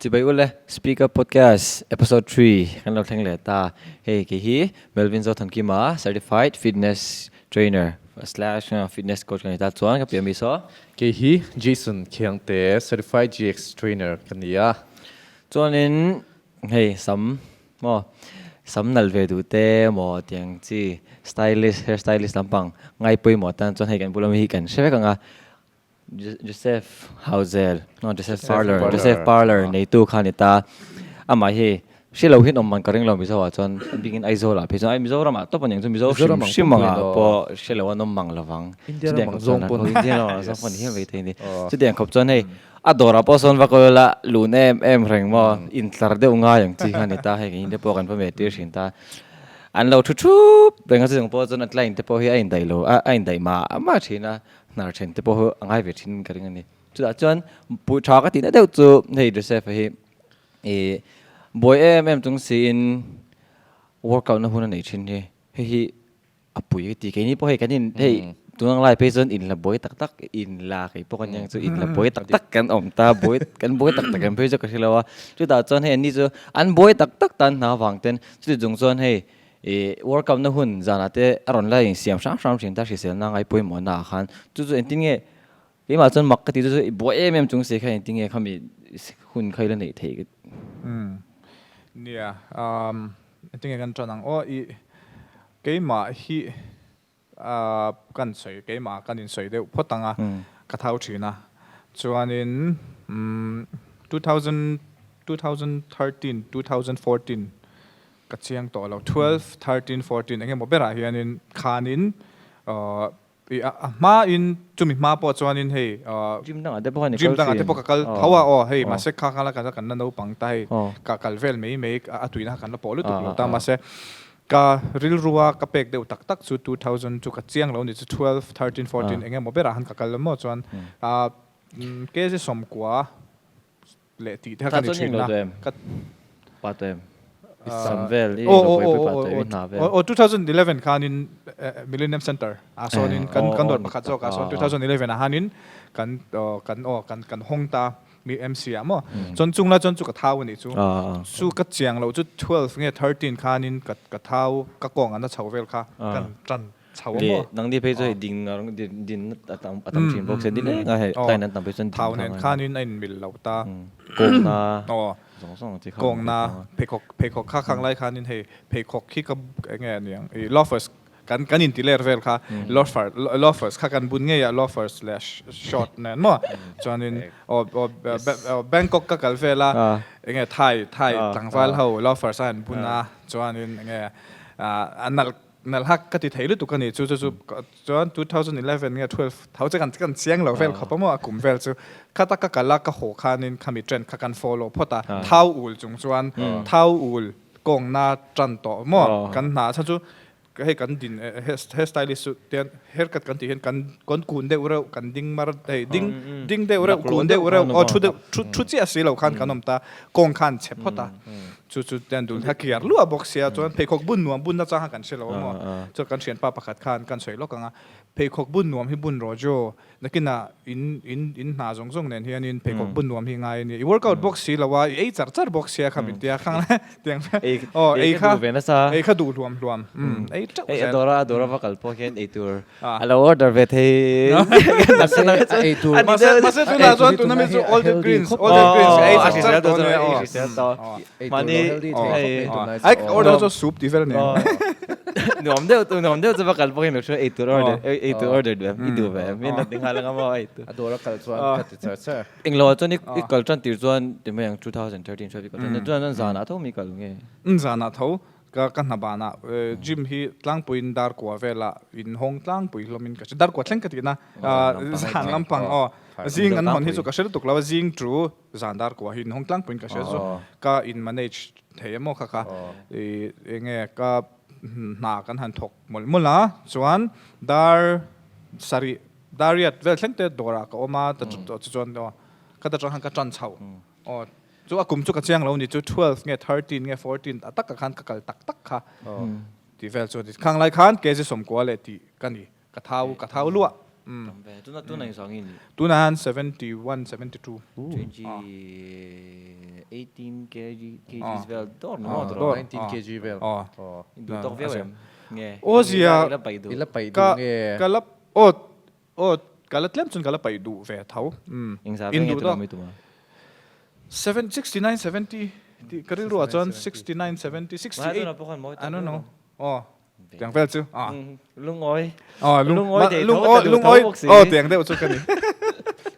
Chibai ule Speaker Podcast Episode 3 kan lo thleng leh ta. Hei kei hi Melvin Zothankima Certified Fitness Trainer slash Fitness Coach ka ni ta chuan ka piah mi saw. Kei hi Jason Khiangte Certified GX Trainer ka ni a. Chuanin hei sam maw sam nalh ve duh te maw tiang chi stylist hair stylist lampang ngai pawimawh tan chuan hei kan bula mi hi kan hre vek ang a. Joseph Hauzel, no Joseph Parlour, Joseph Parlour neitu kha a ni ta. Amah hi hre lo hian awm man ka ring lo Mizo ah chuan a bikin Aizawl ah phei chuan ai Mizoram ah tawp a niang chu Mizo hrim hrim ang ah pawh hre lo an awm mang lo vang. India ram ang zawng pawn. India ram ang zawng pawn hian vei thei a ni. Chutiang khawp chuan hei a dawrah pawh sawn va kal ila lun em em reng maw intlar deuh ngai ang chi kha a ni ta hei India pawh kan va meh tir thin ta. An lo thu thup reng a chutiang pawh chuan a client te pawh hi a indaih lo a indaih mah mah thin a. Hnar then te pawh hi a ngai ve thin ka ring a ni. Chutah chuan pui tha ka tihna deuh chu hei Joseph a hi ih buai em em chung siin workout na hun a nei thin hi hei hi a pui ka ti. Keini pawh hei kan in hei tun ang lai phei chuan inla buai tak tak inla kei pawh ka nia chu inla buai tak tak kan awm ta buai kan buai tak tak em phei chu ka hre lo a. Chutah chuan hei an ni chu an buai tak tak tan hna avang ten chuti chung chuan hei I workout na hun zanah te a rawn la insiam hram hram thin ta hriselna ngai pawimawhna ah khan chu chu engtin nge keimah chuan mak ka ti chu chu i buai em em chung si kha engtin nge khami hun kha i la neih theih ka Umm nia umm engtin nge kan tan ang aw i keimah hi ah kan sawi keimah kan insawi deuh phawt ang a ka thau thin a chuanin umm 2000 2013 2014 Ka chiang tawh lo. 12, 13, 14 eng emaw berah hianin khanin i a hmain chumi hma pawh chuanin hei Gym dangah te pawh khan i kal Gym dangah te pawh ka kal tho a aw hei mahse kha kha la kan la naupang ta hei ka kal vel mai mai a tuina kha kan la pawh lutuk lo ta mahse ka rilrua ka pek deuh tak tak chu 2000 chu ka chiang lo ni chu 12, 13, 14 eng emaw berah khan ka kal maw chuan kg 90 leh tih te kha ka ni thin a. Ka pa tawh em? I sam vel i lo buaipui pa tawh em i hna vel? Aw 2011 khanin Millennium Center ah sawnin kan kan dawr pakhat zawk ah sawn 2011 ah hanin kan kan aw kan kan hawng ta mi MC ah maw chuan chung lai chuan chu ka thau a nih chu chu ka chiang loh chu 12 nge 13 khanin ka ka thau ka kawng an a chho vel kha kan tan Chho a maw? Nangni phei chu hei ding a din din a tam a tam thin bawk se ni leng a hei line an tam phei chuan Thau nen khanin a inmil lo ta. Kawngna zawng zawng chi kha. Kawngna pheikhawk pheikhawk kha khang lai khanin hei pheikhawk khi ka eng nge aniang i loafers kan kan inti ler vel kha loafer loafers kha kan bun ngei a loafers leh short nen maw chuanin aw aw Bangkok ka kal vel a eng nge Thai Thai tlangval ho loafers a an bun a chuanin eng nge a nalh Nalh hak ka ti thei lutuk a ni chu chu chu chuan 2011 nge 12 tho che kan kan chiang lo vel khawp a maw a kum vel chu khata ka kal a ka haw khanin khami trend kha kan follow phawt a thau ul chung chuan thau ul kawngna tan tawh maw kan hna chhan chu hei kan din hair stylist chu tian haircut kan tih hian kan kan kun deuh reuh kan ding mar hei ding ding deuh reuh kun deuh reuh aw thu deuh thu thu chiah si lo khan kan awm ta kawng khan chhe phawt a. Chu chu ten dul kha kiar luah bawk sia chuan pheikhawk bun nuam bun nachang kha kan hre lo a maw chuan kan thianpa pakhat khan kan sawi lawk ang a pheikhawk bun nuam hi bun rawh jo nakinah in in in hna zawng zawng nen hianin pheikhawk bun nuam hi ngai a ni i workout bawk si lo a i ei char char bawk sia kha min tia khang le tiang aw ei kha ei kha duh hluam hluam ei teuh zel. A dawra a dawra va kal pawh hian ei tur A lo order ve thei. Ei tur. Mahse tunah chuan tuna mi chu all the greens, all the greens ei chak chak dawn e. Ei tur lo healthy thei khawp mai tunlai chu. Ai order chu soup ti vel nen. Nuam deuh tu nuam deuh chu va kal pawhin lo hria ei tur order ei tur order duh em i duh ve em min la ti nghal anga maw ei tur. A dawr a kal chuan ka ti char char. Englo ah chuan i kal tan tir chuan ti mai ang 2013 hriat i kal tan chuan zanah tho mi kal nge. Zanah tho Ka ka hna banah gym hi tlangpuiin dar kua velah in hawng tlangpui hlawmin ka hre dar kua thleng ka tihna zan lampang aw zing an hawn hi chu ka hre lutuk lo a zing chu zan dar kua hi in hawng tlangpuiin ka hria chu ka in manage thei emaw kha kha ih eng nge ka hna kan han thawk mawlh mawlh a chuan dar sarih dar riat vel thleng te dawrah ka awm a ta chu chuan aw ka ta tang khan ka tan chho aw. Chu a kum chu ka chiang lo ni chu 12 nge 13 nge 14 a takah khan ka kal tak tak kha tih vel chu a ni. Khang lai khan kg 90 leh tih ka ni. Ka thau ka thau luah. Tam ve. Tuna tuna eng zawng nge ni? Tunah hian 71, 72. 28. 18 kg kgs vel dawr ni maw dawr 19 kg vel in duh tawk viau em nge aw zia i la paih duh i la paih duh nge ka la aw aw ka la tlem chuan ka la paih duh ve tho engzah vel nge tuna mi tuma 7 69 70 tih ka rilru ah chuan 69 70 68 I don't know aw Tiang vel chu. Lungawi. Aw lungawi thei tho ta duh tho bawk si. Aw tiang deuh chu ka ni.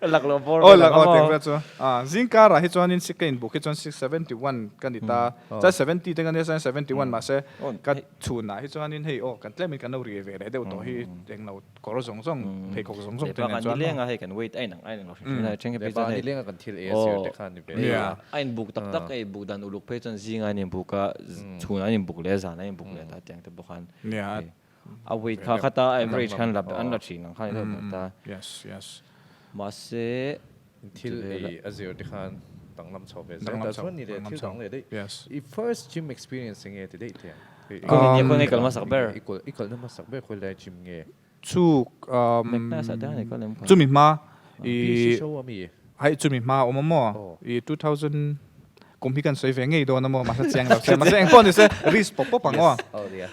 Lak loh bawr vel ang aw tiang vel chu. Ah zingkar ah hi chuanin ka inbuk hi chuan 671 ka ni ta. Chuan 70 te ka nia chuan 71 mahse ka chhun ah hi chuanin hei aw kan tlemin kan lo ri ve leh deuh tawh hi englo kawr zawng zawng pheikhawk zawng zawng te nen chuan. Ni leng a hei kan weight a inang a inang lo hrim hrim a then phei chuan hei. Ni leng a kan thil ei a sir te khan ni ve. A inbuk tak tak hei buk dan uluk phei chuan zing a in inbuk a chhun a in inbuk leh zan a inbuk leh ta tiang te pawh khan a weight kha khata average khan an la thin ang khan in lo ta. Yes yes. Mahse Thil ei a zir te khan danglam chho ve zel ta chuan ni leh thil dang leh daih. I first gym experience enge ti daih thei ang? Khawi nge khawi nge kal hmasak ber? I kalna hmasak ber khawi lai gym nge? Chu chumi hma i hai chumi hma awm a maw i 2000 kum hi kan sawi ve ngei dawn a maw mahse chiang lo se mahse engpawh ni se risk pawp pawp ang aw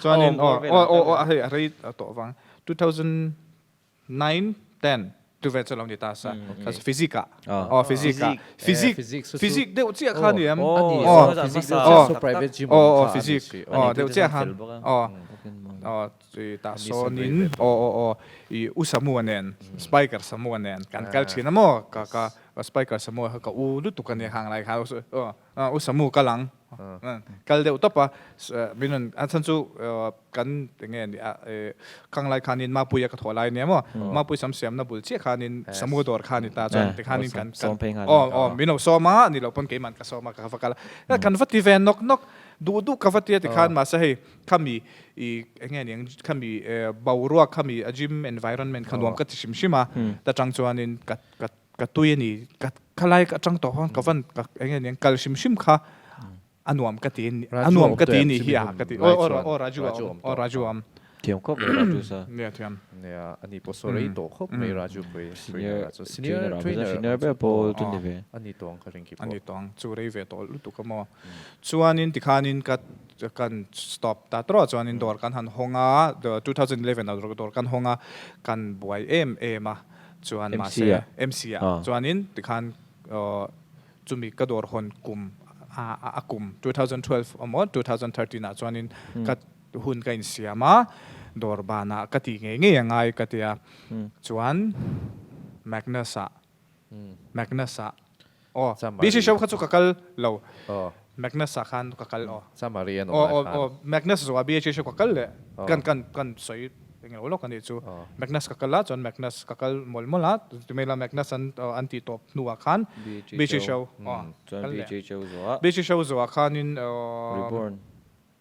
chuanin aw aw aw hei a rei tawh vang 2000 9, 10 tu vel chu lo ni ta sa physics ah aw physics ah physics physics deuh chiah kha ni em aw physics deuh chiah so private gym aw physics aw deuh chiah khan aw aw tah sawnin aw aw aw i u Samua nen Spiker Samua nen kan kal thin a maw ka ka Spiker Samua kha ka u lutuk a nia khang lai kha aw u Samu kal ang kal deuh tawp a min rawn a chhan chu kan enge ni a khang lai khanin Mapuia ka thawh lai nia maw Mapui sam siamna bul chiah khanin Samu dawr kha ni ta chuan tikhanin kan aw aw min lo sawm a ni lo pawn keiman ka sawm a ka va kal a kan va ti ve nawk nawk duh duh ka va ti a tikhan mahse hei khami i enge niang khami boruak khami a gym environment kha nuam ka ti hrim hrim a ta tang chuanin ka ka Ka tui a ni, ka khalai atang tawh khan ka van ka eng nge niang kal hrim hrim kha a nuam ka ti a nuam ka ti ni hi a ka ti aw aw Raju a awm aw Raju a awm. Thiam khawp mai Raju sa. Nia thiam. Nia ani pawh saw rei tawh khawp mai Raju pawh hi senior trainer trainer senior ber pawl chu ni ve. Ani tawng ka ring khi pawh. Ani tawng chu rei ve tawh lutuk a maw. Chuanin tikhanin ka kan stop ta tawh chuanin dawr kan han hawng a 2011 ah dawr kan hawng a kan buai em em a. Chuan mahse MC ah chuanin tikhan chumi ka dawr hawn kum a kum 2012 emaw 2013 ah chuanin ka hun ka insiam a, dawr banah ka tih ngei ngei a ngai ka tia. Chuan Magnus ah Magnus ah aw BC show kha chu ka kal lo Magnus ah khan ka kal aw aw aw Magnus zawh ah BHA show ka kal leh kan kan kan sawi eng lo lawk a nih chu Magnus ka kal a chuan Magnus ka kal mawlh mawlh a tumela Magnus an an tih tawp hnu ah khan BHA show aw kal leh BHA show zawh ah khanin aw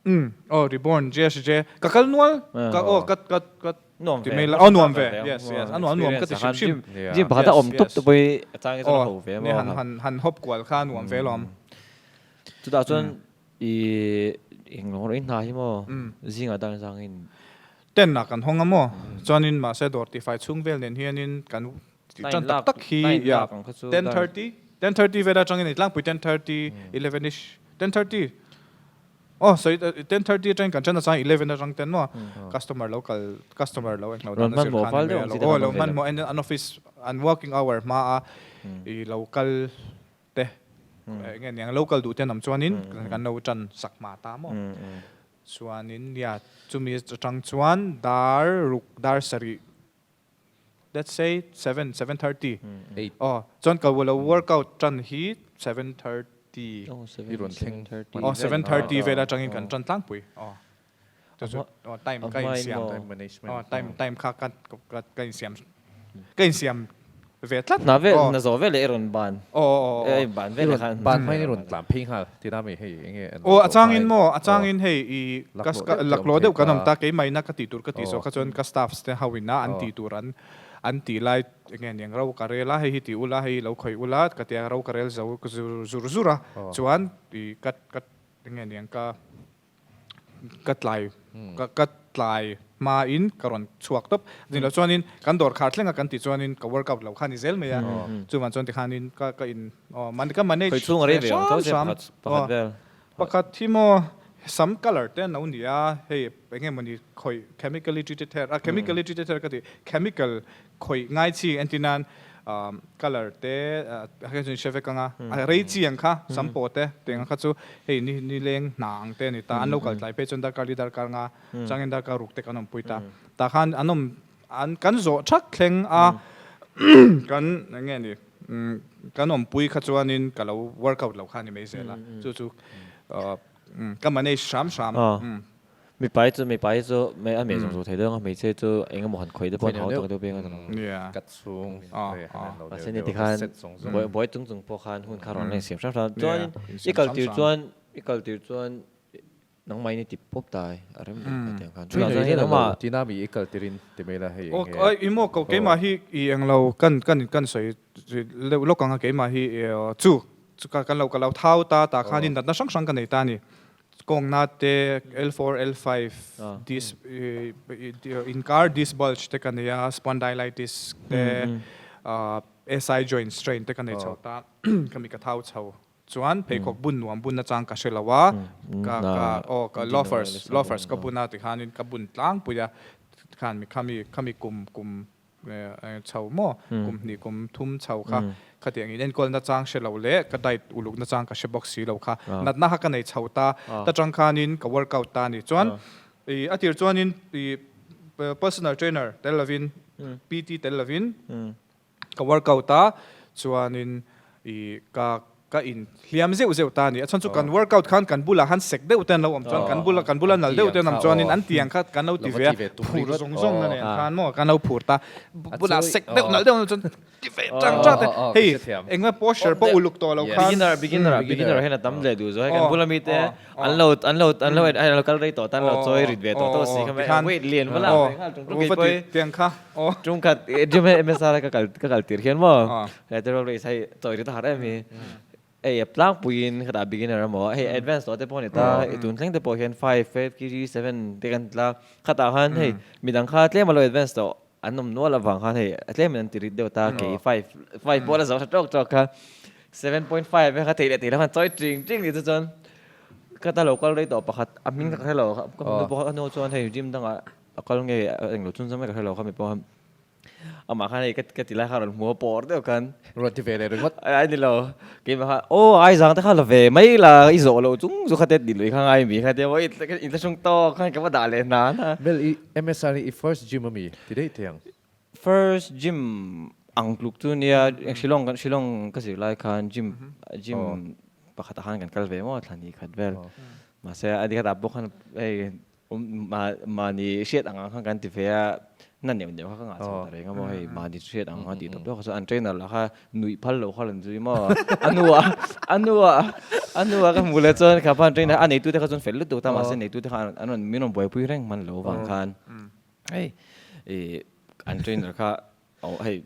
Umm aw reborn JSJ ka kal nual ka aw ka ka ka Nuam ti ve mai la aw nuam ve yes yes a nuam nuam ka ti hrim hrim Gym pakhat a awm tup te pawh hi a chang hi chuan a ho ve maw han han han hawp kual kha nuam ve lawm Chutah chuan i eng lawng rawh i hna hi maw zingah dan zangin Ten ah kan hawng a maw chuanin mahse dawr tifai chhung vel nen hianin kan ti tan tak tak hi ya 10:30 10:30 vel atangin i tlangpui 10:30 11 ish 10:30 Aw sawi 10:30 atangin kan ṭan a chang 11 atang ten maw customer lo kal customer lo englo dan a zir khan ni mai a lo aw lo hmanhmawh en an office an working hour hma a i lo kal te eng nge niang lo kal duh te an awm chuanin kan lo ṭan sak hma ta maw chuanin nia chumi atang chuan dar ruk dar sarih Let's say 7, 7:30. 8. Aw, chuan ka lo workout tan hi 7:30. Oh, I rawn thleng. 7:30. Aw, 7:30 vel atangin kan tan tlangpui. Aw. Chu chu aw time ka insiam. Time management. Aw, time time kha ka ka insiam ka insiam ve tlat. Hna vel, hna zawh vel leh i rawn ban. Aw aw aw. I ban vel leh khan. Ban hmain i rawn tlan phei nghal. Tina mi hei enge an Aw, a changin maw, a changin hei i ka laklawh deuh kan awm ta, keimaina ka tih tur ka tih zawh kha chuan ka staffs te ho ina an tih tur an an tih lai enge niang ro ka rel a, hei hi ti ula, hei hi lo khawih ula ka tia ro ka rel zo zur zur a, chuan i ka ka enge niang ka ka tlai ka ka. tlai hma in ka rawn chhuak tawp. Ni lo chuanin kan dawr khar thleng a kan tih chuanin ka workout lo kha ni zel mai a. Chuvang chuan tikhanin ka ka in aw man ka manage Khawih chhung a rei ve ang tho che hram pakhat pakhat vel. Pakhat hi maw sam colour te an lo ni a, hei eng nge mawni khawih chemically treated hair a chemically treated hair ka tih chemical khawih ngai chi entir nan colour te hei chu hre vek ang a a rei chi ang kha sam pawh te teng ang kha chu hei ni nileng hna ang te a ni ta an lo kal tlai phei chuan darkar li darkar nga changin darkar ruk te kan awmpui ta tah khan an awm an kan zawh thak thleng a kan eng nge ni kan awmpui kha chuanin ka lo workout lo kha a ni mai zel a chu chu ka manage hram hram. Mipa hi chu mipa hi chu a meh zawng zawng thei deuh ang a, hmeichhia hi chu eng emaw han khawih te pawh an hau tak deuh bik a. Kat chhung Mahse ni tikhan buai chung chung pawh khan hun kha rawn la insiam hram hram. Chuan i kal tir chuan i kal tir chuan nangmah in i ti pawp ta ai a rem reng kha tiang khan. Chutah chuan hei nangmah Tina mi i kal tirin ti mai la hei eng nge. I maw ko keimah hi i eng lo kan kan kan sawi deuh lawk ang a keimah hi chu kan lo ka lo thau ta tah khanin natna hrang hrang ka nei ta a ni. Kawngna te L4, L5 disc inkar disc bulge te ka nei a, spondylitis te SI joint strain te ka nei chho ta, khami ka thau chho chuan pheikhawk bun nuam bun nachang ka hre lo a, ka ka aw ka loafers loafers ka bun a tikhanin ka bun tlangpui a, khan khami khami kum kum Chho maw? Kum hnih kum thum chho kha khatiang in enkawl nachang hre lo leh ka diet uluk nachang ka hre bawk si lo kha natna kha ka nei chho ta ta tang khanin ka workout ta a ni. Chuan i a tir chuanin i personal trainer tel lovin PT tel lovin ka workout a chuanin i ka Ka in hliam zeuh zeuh ta a ni. A chhan chu kan workout khan kan bulah khan sek deuh te an lo awm chuan kan bula kan bula nal deuh te an awm chuanin an tiang kha kan lo ti ve a, phur zawng zawng na nen khan maw kan lo phur ta. Bulah sek deuh nal deuh an awm chuan ti ve tang tang te. Hei engemaw posture pawh uluk tawh lo khan. Beginner beginner beginner hian a tam leh duh zawh hei kan bula mite an lo an lo an lo an lo kal rei tawh tan lo chawi rit ve tawh tawh si kha mai weight lian va lak ve nghal tung tung kei pawh tiang kha tung khat gym hei MSR a ka kal ka kal tir hian maw lateral raise hei chawi rit a har em hi hei a tlangpuiin khatah beginner emaw hei advance tawh te pawh a ni ta hei tun thleng te pawh hian 5 5 kg 7 te kan tla khatah khan hei midang kha tlem a lo advance tawh an awm nual avang khan hei a tlemin an ti rit deuh ta kei 5 5 pawh la zo tha tawk tawk kha 7.5 kha theih leh theih loh khan chawi ting ting ni chu chuan ka ta lo kal rei tawh pakhat a hming ka hre lo ka hmu bawk a hnu chuan hei gym dangah a kal nge a englo chhun zawng mai ka hre lo kha mi pawh khan amah khan hei ka ti lai kha rawn hmu a pawr deuh khan rawn ti ve leh ringawt ai ni lo keimah kha aw ai zang te kha la ve mai la i zawh loh chung chu kha te ti lui kha ngai mi kha tia maw in thlahrung tawk khan ka va dah leh hna na Mel i MSR hi i first gym ami ti daih thei ang. First gym ang tluk chu nia Shillong kan Shillong ka zir lai khan gym gym pakhat ah khan kan kal ve maw thla hnih khat vel mahse a dikhat ah pawh khan hei Mahni hriat ang ang khan kan ti ve a, na neuh neuh kha ka ngah chho ta reng a maw hei mahni hriat ang ang a tih tawp tawp kha chuan an trainer lah kha nuih phal loh kha rawn zui maw a hnuah a hnuah a hnuah ka hmuh leh chuan kha pa trainer a neitute kha chuan fel lutuk ta mahse neitute kha an rawn min rawn buaipui reng hman lo vang khan hei ih an trainer kha Aw hei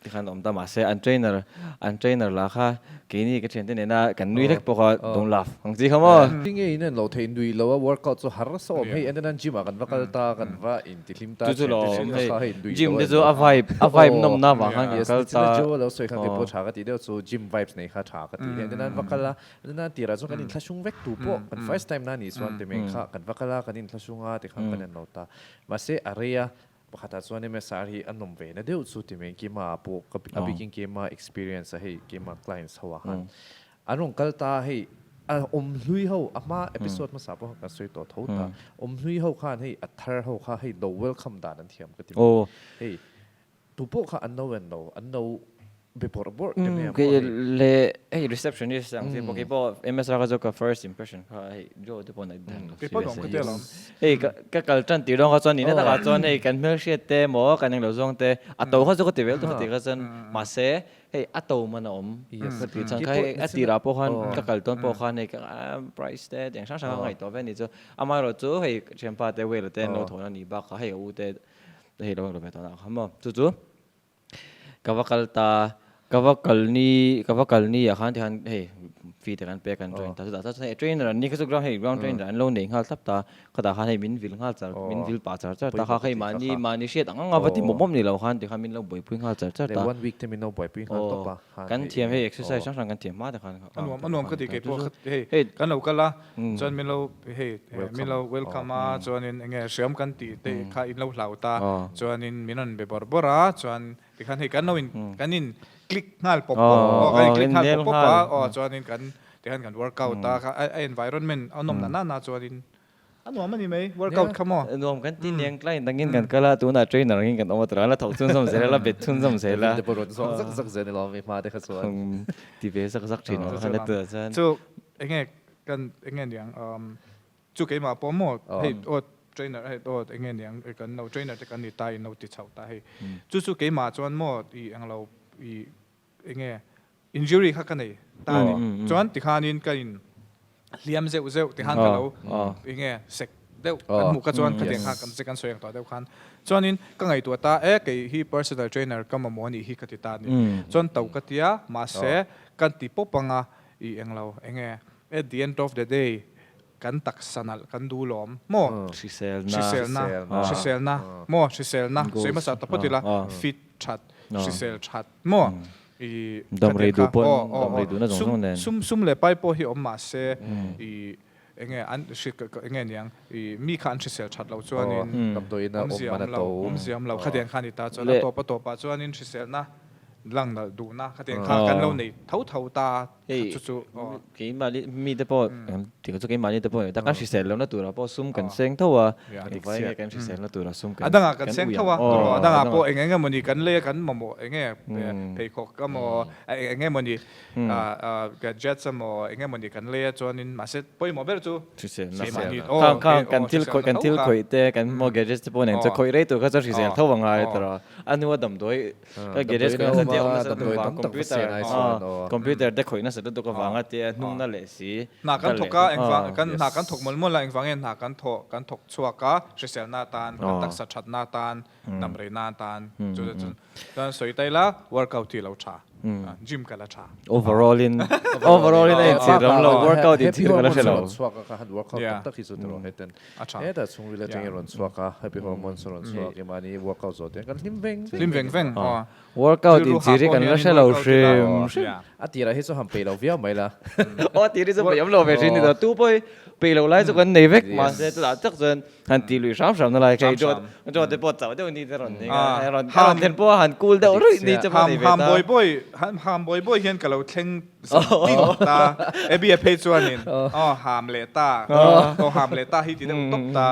tikhan a awm ta mahse an trainer an trainer lah kha keini ka thiante nena kan nui hlek pawh kha don't laugh ang chi kha maw. Tinge in en lo thei nui lo a workout chu har sa awm hei enden an gym ah kan va kal ta kan va intihlim ta Chu chu lo awm hei gym te chu a vibe a vibe nawm na vang khan kan kal ta. Joe a lo sawi khan keipawh tha ka tih deuh chu gym vibes nei kha tha ka tih hei enden an va kal a enden an tirah chuan kan inthlahrung vek tu pawh kan first time na nih chuan ti mai kha kan va kal a kan inthlahrung a tikhan kan en lo ta mahse a rei a Pakhatah chuan MSR hi a nawm ve na deuh chu ti mai keimah ah pawh ka a bikin keimah experience a hei keimah clients ho ah khan an rawn kal ta a hei a awm hlui ho a hma episode hmasa pawh khan kan sawi tawh tho ta awm hlui ho khan hei a thar ho kha hei lo welcome dan an thiam ka ti mai hei tu pawh kha an lo en lo an lo Be bawrh bawrh te mai a maw hei. Le hei receptionist ang chi pawh kei pawh MSR kha chu ka first impression kha hei Joe te pawh na dan Kei pawh nuam ka ti alawm. Hei ka ka kal tan tir dawn kha chuan nihna takah chuan hei kan hmelhriat te maw kan englo zawng te a to kha chu ka ti vel tu ka ti kha chuan mahse hei a to man a awm ka ti chuan kha hei a tirah pawh khan ka kal tawn pawh khan hei ka price te tiang hrang hrang a ngaihtuah ve a ni chu amaherawh chu hei thianpa te Whale te an lo thawn a nih bakah hei a u te hei lo englo ve tawn ah kha maw chu chu Ka va kal ta, ka va kal ni, ka va kal ni ah khan tikhan hei fee te kan pe a kan join ta. Chutah chuan hei trainer an ni kha chu ground hei ground trainer an lo nei nghal thlap ta. Khatah khan hei min vil nghal char min vil pah char char ta kha hei mahni mahni hriat ang ang a va ti mawp mawp ni lo khan tikhan min lo buaipui nghal char char ta. One week te min lo buaipui nghal tawp a. Kan thiam hei exercise hrang hrang kan thiam hma te khan. A nuam a nuam ka ti kei pawh hei kan lo kal a chuan min lo hei min lo welcome a chuanin enge hriam kan tih te kha in lo hlau ta chuanin min rawn be bawrh bawrh a chuan tikhan hei kan lo in kan in click nghal pawp pawp aw kan in click nghal pawp pawp a aw chuanin kan tikhan kan workout a a environment a nawm na na na chuanin A nuam a ni mai, workout kha maw? Nuam kan ti niang, client dangin kan kal a, tunah trainer angin kan awm a, tura la thawk chhunzawm zel a, la bet chhunzawm zel a. Te pawh rawn zawng zak zak zel ni lawm i hma te kha chuan. Ti ve zak zak thin ang khan a tunah chuan. Chu enge kan enge niang chu keimah pawh maw hei aw trainer hei aw enge niang kan lo trainer te kan ni ta in lo ti chhoh ta hei. Chu chu keimah chuan maw i englo i enge injury kha ka nei ta a ni. Chuan tikhanin ka in hliam zeuh zeuh tikhan ka lo enge sek deuh kan hmuh kha chuan khatiang kha kan kan sawi ang tawh deuh khan. Chuanin ka ngaihtuah ta e kei hi personal trainer ka mamawh anih hi ka ti ta a ni. Chuan to ka tia mahse kan ti pawp anga i englo enge at the end of the day kan taksa nalh kan duh lawm maw? Hriselna. Hriselna. Hriselna maw? Hriselna sawi hmasa ta phawt ila fit that hrisel that maw? I Dam rei duh pawh dam rei duhna zawng zawng nen. Sum sum leh pai pawh hi awm mahse i enge an enge niang i mi kha an hrisel that loh chuanin awmzia awm lo awmzia awm lo khatiang kha a ni ta chuan a tawp a tawpah chuanin hriselna lang nalh duhna khatiang kha kan lo nei tho tho ta. Hei Chu chu aw. Keimahni mi te pawh ti chu keimahni te pawh ni ta kan hrisel lohna turah pawh sum kan seng tho a engvai nge kan hrisel na turah sum kan A dangah kan seng tho a tawh a dangah pawh eng eng emawni kan lei a kan mamawh eng nge pheikhawk emaw eng emawni gadgets emaw eng emawni kan lei a chuanin mahse pawimawh ber chu hriselna khang khang kan thil khawih kan thil khawih te kan maw gadgets te pawh nen chu khawih rei tur kha chuan hrisel tho a ngai tawh a a hnua damdawi Ka garage khawih nasa te awm nasa lutuk vang computer computer te khawih nasa lutuk avanga te a hnung na leh si. Hna kan thawk a engvang kan hna kan thawk mawlh mawlh a engvang nge hna kan thawh kan thawk chhuak a hriselna atan kan taksa thatna atan damreina atan chu chu chuan sawi ta ila workout hi a lo tha gym kal a tha. Overall in overall in a inchhir lam lo workout inchhir ka la hre lo. Chhuak a ka han workout tak tak hi chu tiraw heten A tha. Hetah chhungril atangin a rawn chhuak a, happy hormones a rawn chhuak i mahni workout zawh te kan hlim veng veng. Hlim veng veng aw. Workout inchhir hi kan la hre lo hrim hrim. A tirah hi chu han peih lo viau mai la. Aw a tir hi chu peih awm lo ve hrim ni tawh. Tu pawh hi peih loh lai chu kan nei vek mahse chutah tak chuan han tih luih hram hram na lai kha hei Dawt Dawt te pawh chauh deuh ni te rawn nei a, rawn thlen pawh a han cool deuh ruih ni chu pawh nei ve ta. Ham bawi bawi ham bawi bawi hian ka lo thleng Tin ta Abby a phei chuanin aw ham leh ta aw ham leh ta hi ti deuh tawp ta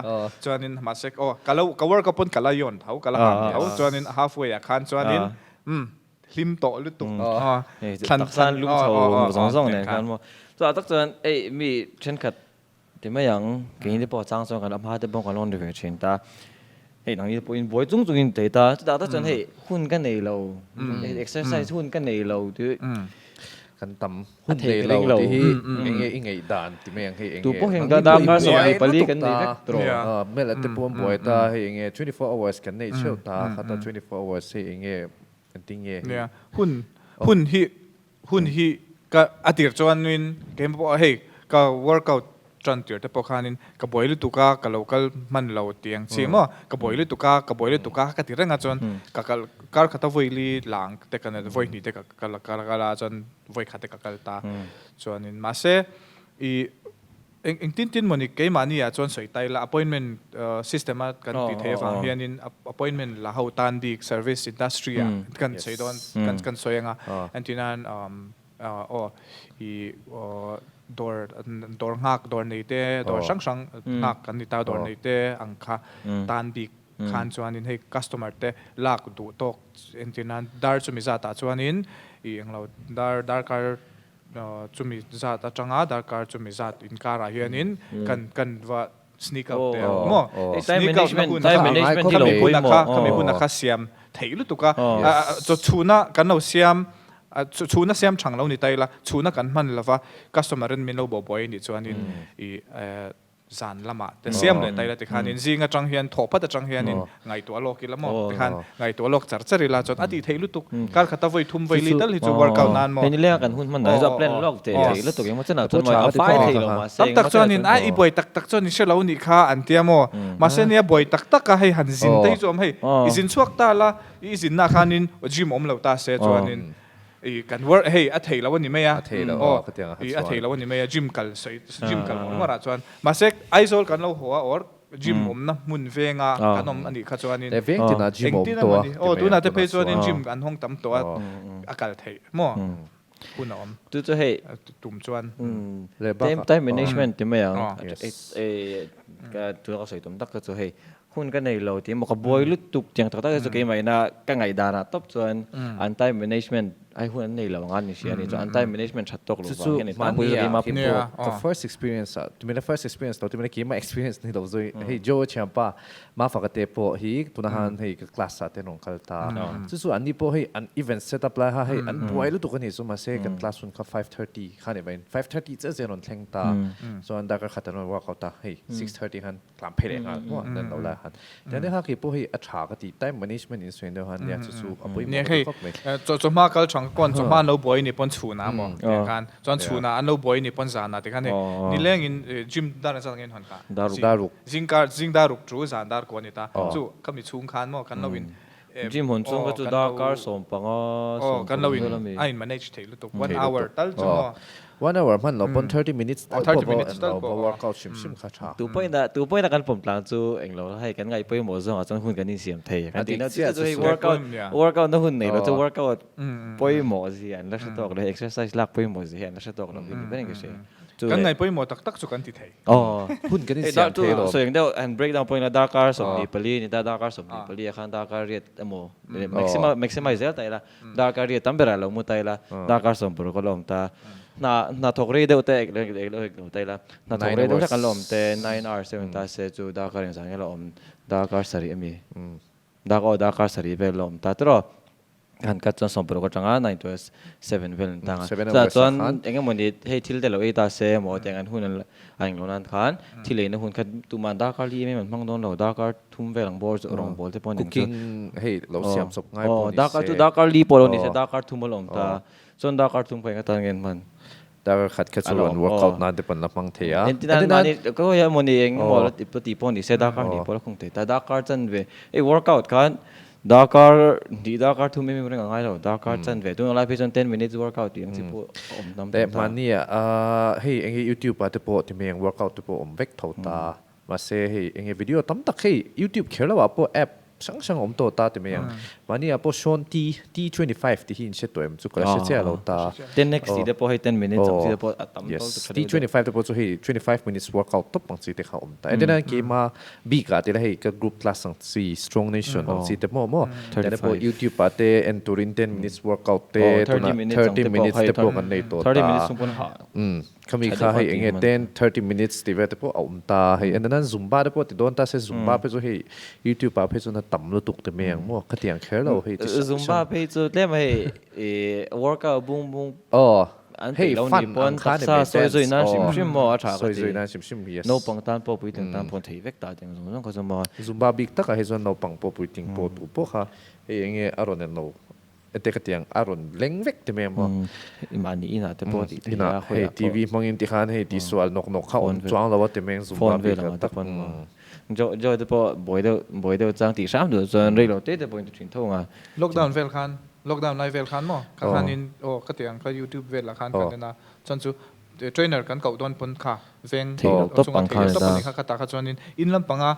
chuanin mahse aw ka lo ka workout pawn ka la yawn tho ka la ham tho chuanin halfway ah khan chuanin umm hlim tawh lutuk aw thlan thlan lum chho zawng zawng nen khan maw chutah tak chuan ei mi thenkhat Ti mai ang, keini te pawh a chang chuan kan amha te pawh kan lo ni ve thin ta. Hei nangni te pawhin buai chung chungin thei ta. Chutah tak chuan hei hun ka nei lo, exercise hun ka nei lo tih Kan tam hun nei lo tih hi enge i ngaih dan ti mai ang hei enge. Tu pawh hian ka darkar 24 kan nei vek tawh. Mela te pawh an buai ta hei enge 24 hours kan neih theuh ta khata 24 hours hei enge engtin nge hei. Nia hun hun hi Hun hi ka a tir chuanin keimah pawh hei ka workout tan tir te pawh khanin ka buai lutuk a ka lo kal hman lo tih ang chi maw ka buai lutuk a ka buai lutuk a ka ti reng a chuan ka kal kar khata vawi li lang te ka vawi hnih te ka kal kal a chuan vawi khat te ka kal ta chuanin mahse ih Eng eng tin tin mawni keimahni ah chuan sawi tai la appointment system a kan tih theih avang hianin appointment la ho tan bik service industry ah kan sawi dawn kan kan sawi anga entirnan aw i dawr dawr nghak dawr nei te dawr hrang hrang nghak kan ni ta dawr nei te ang kha tan bik khan chuanin hei customer te lak duh tawk entirnan dar chumi zat ah chuanin i englo dar darkar Chumi zat atanga darkar chumi zat inkarah hianin kan kan va sneak out te ang maw? Sneak out na hun kha khami huna kha khami huna kha siam theih lutuk a chaw chhuna kan lo siam chhuna siam thang lo ni ta ila chhuna kan hman lova customer in min lo bawhbuai anih chuanin i. Zan lamah te siam leh ta ila tikhanin zing atang hian thawh phat atang hianin ngaihtuah lawk ila maw tikhan ngaihtuah lawk char char ila chuan a tih theih lutuk kar khata vawi thum vawi li tal hi chu workout nan maw Hei nilenga kan hun hman dan hi chu a plan lawk teh theih lutuk emaw chenah chuan maw a fai thei lo mahse Tam tak chuanin a i buai tak tak chuan i hre lo nih kha an tia maw mahse nia buai tak tak a hei han zin te hi chu awm hei i zin chhuak ta la i zinna khanin gym awm lo ta se chuanin I kan work hei a thei lo a ni mai a. A thei lo aw ka tiang a I a thei lo a ni mai a gym kal sawi gym kal ngawr ngawr ah chuan mahse Aizawl kan lo haw a or gym awmna hmun venga kan awm a nih kha chuanin Eh veng tinah gym a awm engtin tawh a emawni aw tunah te phei chuanin gym an hawng tam tawh a a kal theih maw hun a awm Chu chu hei tum chuan time time management ti mai ang ka tuna ka sawi tum tak kha chu hei Hun ka nei lo tih emaw ka buai lutuk tiang tak tak hi chu keimah ina ka ngaihdanah tawp chuan an time management ai hun an nei lo anga ni hria a ni chuan an time management that tawk lo vang hian tan pui keimah pawh ka first experience ah tumina first experience lo tumina keimah experience ni lo zui hei Joe thianpa Mafaka te pawh hi tuna han hei ka class ah te an rawn kal ta chu chu an ni pawh hei an event set up lai kha hei an buai lutuk a ni chu mahse kan class hun kha 5:30 kha ni mai 5:30 chiah chiah an rawn thleng ta chuan darkar khat an rawn workout ta hei 6:30 khan tlam phei leh nghal maw nan lo lai han tiang deuh kha kei pawh hei a tha ka ti time management in sawi deuh han nia chu chu a pawimawh ka ti khawp mai chaw chawhma kal thang pawn chawhma an lo buai ni pawn chhunah maw tiang khan chuan chhunah an lo buai ni pawn zanah ti khan hei nileng in gym dar zat angin hawn kha daruk zingkar zing daruk chu zan dar kuah ni ta chu ka mi chhung khan maw kan lo in gym hawn chung kha chu darkar 15 kan lo in a in manage thei lutuk one hour tal chu maw One hour hman lo pawn 30 minutes tal pawh va va workout hrim hrim kha tha. Tu pawhin tu pawhin kan pawm tlang chu eng lo hei kan ngaih pawimawh zawngah chuan hun kan insiam thei kan tih na chu chu hei workout workout na hun nei lo chu workout pawimawh zia an la hre tawk lo hei exercise lak pawimawh zia hi an la hre tawk lo hi ni ber in ka hria. Kan ngaih pawimawh tak tak chu kan ti thei. Hun kan insiam thei lo. Sawi ang deuh han break down pawhin darkar 24 ni ta darkar 24 ah khan darkar riat emaw maximize zel ta ila Darkar riat tam berah lo mu ta ila, darkar 60 ka la awm ta. Hna hna thawk rei deuh te ek ek lo ek lo ta ila, hna thawk rei deuh hlek an la awm te, nine hours te awm ta se chu darkar engzah nge la awm, darkar sarih ami? Dark aw darkar sarih vel la awm ta tiraw? Han cut chuan 60 atanga nine to seven vel an tang a. Chutah chuan eng emawni hei thil te lo ei ta se emaw tiang an hun an a englo nan khan thil eina hun kha tuman darkar li em em an hmang dawn lo, darkar thum vel ang bawr chu rawngbawl te pawh a ni ang chu. Cooking hei lo siam chawp ngai pawh ni se. Darkar chu darkar li pawh lo ni se darkar thum a la awm ta. Chuan darkar thum kha eng atan nge an hman? Darkar khat kha chu an workout nan te pawh an la hmang thei a. Entirnan mahni ka hawi a mawni eng emaw la ti pawh ni se darkar hnih pawh la khung thei ta. Darkar chanve hei workout khan Darkar hnih darkar thum em em reng a ngai lo, darkar chanve tunah lai phei chuan ten minutes workout tih ang chi pawh a awm tam ta. Mahni ah hei enge YouTube ah te pawh ti mai ang workout te pawh awm vek tho ta, mahse hei enge video tam tak hei YouTube kher lo ah pawh app hrang hrang a awm tawh ta ti mai ang, mahni ah pawh Shawn T T25 tih hi in hre tawh em chu ka la hre chiah lo ta. Ten X tih te pawh hei ten minutes ang chi te pawh a tam tawk tha deuh deuh. T25 te pawh chu hei 25 minutes workout tawp ang chi te kha a awm ta, entirnan keimah Bik ah te la hei ka group class ang chi strong nation ang chi te maw maw te pawh youtube ah te en turin 10 minutes workout te tuna 30 minutes te pawh kan nei tawh ta umm khami kha hei enge 10 30 minutes tih vel te pawh a awm ta hei en nan zumba te pawh ti dawn ta se zumba phei chu hei youtube ah phei chuan a tam lutuk te mai ang maw khatiang kher lo hei chi hrang hrang zumba phei chu tlem hei workout bung bung aw An peih lo nih pawn taksa sawi zui nan hrim hrim maw a tha ka ti. Naupang tan pawh puitling tan pawh an theih vek ta tih ang zawng zawng kha chu maw. Zumba bik takah hi chuan naupang pawh puitling pawh tu pawh kha hei eng nge a rawn en lo ete ka tiang a rawn leng vek ti mai maw. Mahni inah te pawh tih theih a khawiah pawh. Hei TV hmangin tikhan hei tihsual nawk nawk kha awm chuang lo a ti mai ang Zumba bik ah tak. Joe te pawh buai deuh buai deuh chang tih hram duh chuan rei lo te te pawhin ti thin tho ang a. Lockdown vel khan lockdown lai vel khan maw ka khanin aw ka ti ang kha youtube vel ah khan kan en a chuan chu trainer kan koh dawn pawn kha veng Theih loh tawp chunga ang theih loh khan tawp a ani kha kha tah kha chuanin in lampanga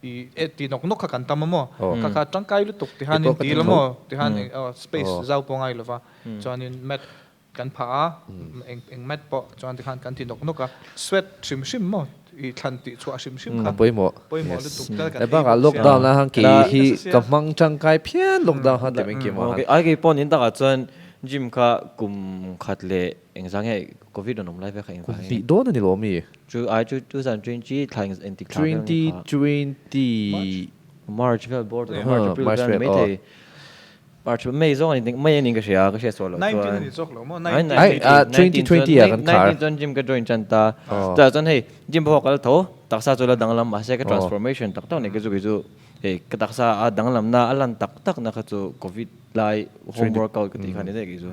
i e ti nawk nawk kha kan tam a maw kha kha tangkai lutuk ti khanin dil a maw ti khan aw space zau pawh ngai lova chuanin mat Kan phah a, eng eng mat pawh chuan tikhan kan ti nawk nawk a, sweat hrim hrim maw i thlan tih chhuah hrim hrim kha A pawimawh. Pawimawh Yes. lutuk tal kan E ei bakah bawk sia. lockdown ah khan kei La hi ka hmang tangkai phian lockdown khan ti mai kim ah Okay, ai kei pawh nin takah chuan gym kha kum khat leh engzah nge covid rawn awm lai vel kha Kum engvang nge? hnih dawn a ni lo mi? Chu ai chu 2020 thla eng engtik thla vel nge kha? 2020 March vel bawr tawh March April March vel a ni vel aw. maithei. March May zawng a ni May a ni ka hria ka hriat sual loh chuan. 19 a ni zawk lo maw? 19 Ai ah 2020 ah kan khar. 19 chuan gym ka join tan ta. Chutah chuan hei gym pawh ka kal tho taksa chu la danglam mahse ka transformation tak tak nei ka chu kei chu hei ka taksa a danglamna a lan tak tak na kha chu covid lai home workout ka tih kha ni daih kei chu.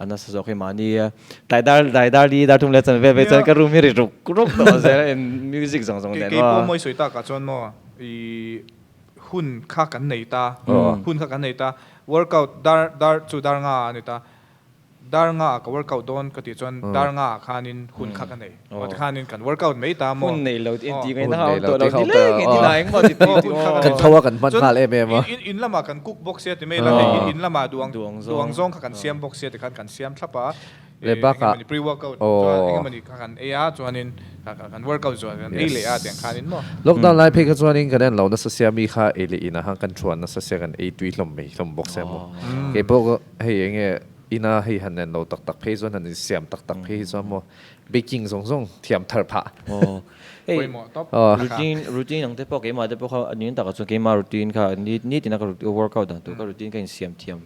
A nasa zawk hi mahni a tlai dar tlai dar li dar thum leh chan vel vel chuan ka room hi ri ruk ruk tawh zel a music zawng zawng nen maw. Kei pawh mawi sawi takah chuan maw i hun kha kan nei ta, hun kha kan nei ta, workout dar dar chu dar nga a ni ta, dar nga ah ka workout dawn ka tih chuan dar nga ah khanin hun kha ka nei, aw tikhanin kan workout mai ta maw. Hun nei lo tih en tih ngaihna kha a awm tawh lo, ni leng in inah engmaw ti tih tih aw. Kan tho a kan hman nghal em em a. In lamah kan cook bawk sia ti mai la, hei in lamah duang duang zawng kha kan siam bawk sia tikhan kan siam thlap a. Le bakah Pre workout chuan engemawni kha kan ei a chuanin kan workout chuan kan ei leh a tiang khanin maw. Lockdown lai phei kha chuanin kan en lo nasa sia mi kha ei leh inah khan kan thuan nasa sia kan ei tui hlawm mai hlawm bawk sia maw. Kei pawh hei enge ina hei han en lo tak tak phei chuan han insiam tak tak phei hi chuan maw baking zawng zawng thiam thar phah. Hei routine routine ang te pawh keimah te pawh kha a nin takah chuan keimah routine kha nitin a ka workout dan tur ka routine ka insiam thiam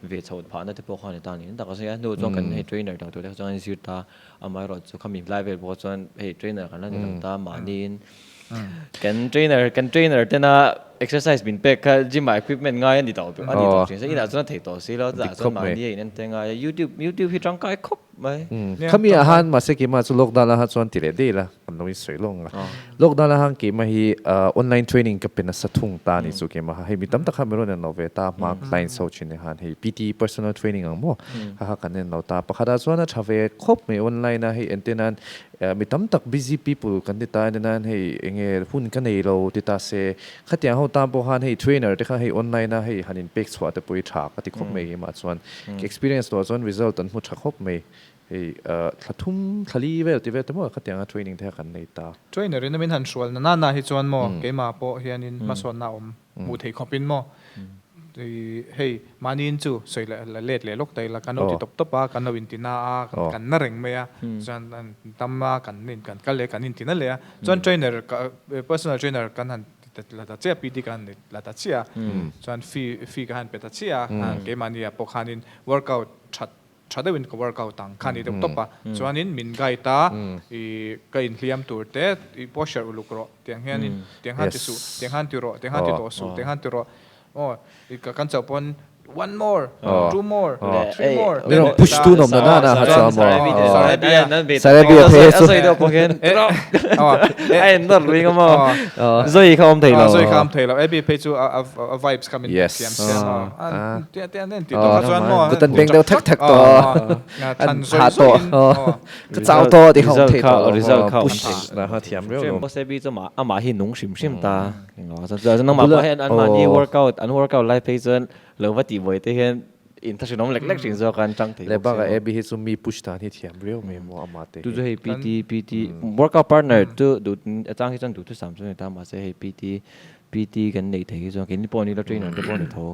ve chho phahna te pawh khan a tan in tak a sawi a hnu chuan kan hei trainer dang tur te kha chuan an zir ta amaherawh chu khami lai vel pawh chuan hei trainer kan la ni lo ta mahniin kan trainer kan trainer tena exercise min pek kha gym ah equipment ngai a ni tawh a ni tawh thin se inah chuan a theih tawh si lo chutah chuan mahni a in en te ngai a youtube youtube hi tangkai khawp mai. Khami ah han mahse keimah chu lockdown ah chuan ti leh daih la kan lo in sawi lawng a lockdown ah han keimah hi online training ka pe nasa thung ta ni chu keimah hei mi tam tak kha mi rawn en lo ve ta hma clients ho thin han hei PT personal training ang maw kha kha kan en lo ta pakhat ah chuan a tha ve khawp mai online a hei entir nan mi tam tak busy people kan ti ta entir nan hei enge hun ka nei lo ti ta se khatiang ho tan pawh khan hei trainer te kha hei online a hei han in pek chhuah te pawh hi tha ka ti khawp mai keimah chuan experience tawh chuan result an hmu tha khawp mai. Hei thla thum thla li vel ti vel te maw khatianga training te kha kan nei ta. Trainer in a min han hrual na na hi chuan maw keimah pawh hianin hmasawnna awm hmuh theih khawpin maw hei mahniin chu sawi leh la let leh lawk ta ila kan lo ti tawp tawp a kan lo inti na a kan na reng mai a chuan tam a kan kan kal leh kan inti na leh a chuan trainer personal trainer kan han ti la ta chiah PT ka han la ta chiah a chuan fee fee ka han pe ta chiah a keimahni ah pawh khanin workout that Tha deuhin ka workout ang kha ni deuh tawp a, chuanin min guide a, i ka inhliam tur te i posture uluk rawh tiang hianin tiang khan ti suh, tiang khan ti rawh, tiang khan ti tawh suh, tiang khan ti rawh, aw i ka kan chauh pawn one more, two more, three more Min rawn push tu nawm na na kha chuan maw? Sarabia phei chu. A sawi deuh pawh hian a en nawr lui nga maw? Zoi kha awm thei lo. Zoi kha awm thei lo. Abby phei chu a vibes kha min siam siam a. Kut an beng deuh thek thek tawh an hah tawh ka chau tawh tih kha awm thei tawh lo push na kha thiam riau lo. Boss Abby chu amah hi nung hrim hrim ta chuan nangmah pawh hian anmahni workout an workout lai phei chuan lo va tih buai te hian inthlahrunawm lek lek hrim zawk a an tang thei bawk si. Leh bakah Abby hi chu mi push dan hi thiam riau mai maw amah te hi. Chu chu hei PT PT workout partner chu duh atang hi chuan duhthusam chu a ni ta mahse hei PT PT kan neih theih hi chuan keini pawh ni lo trainer te pawh ni tho.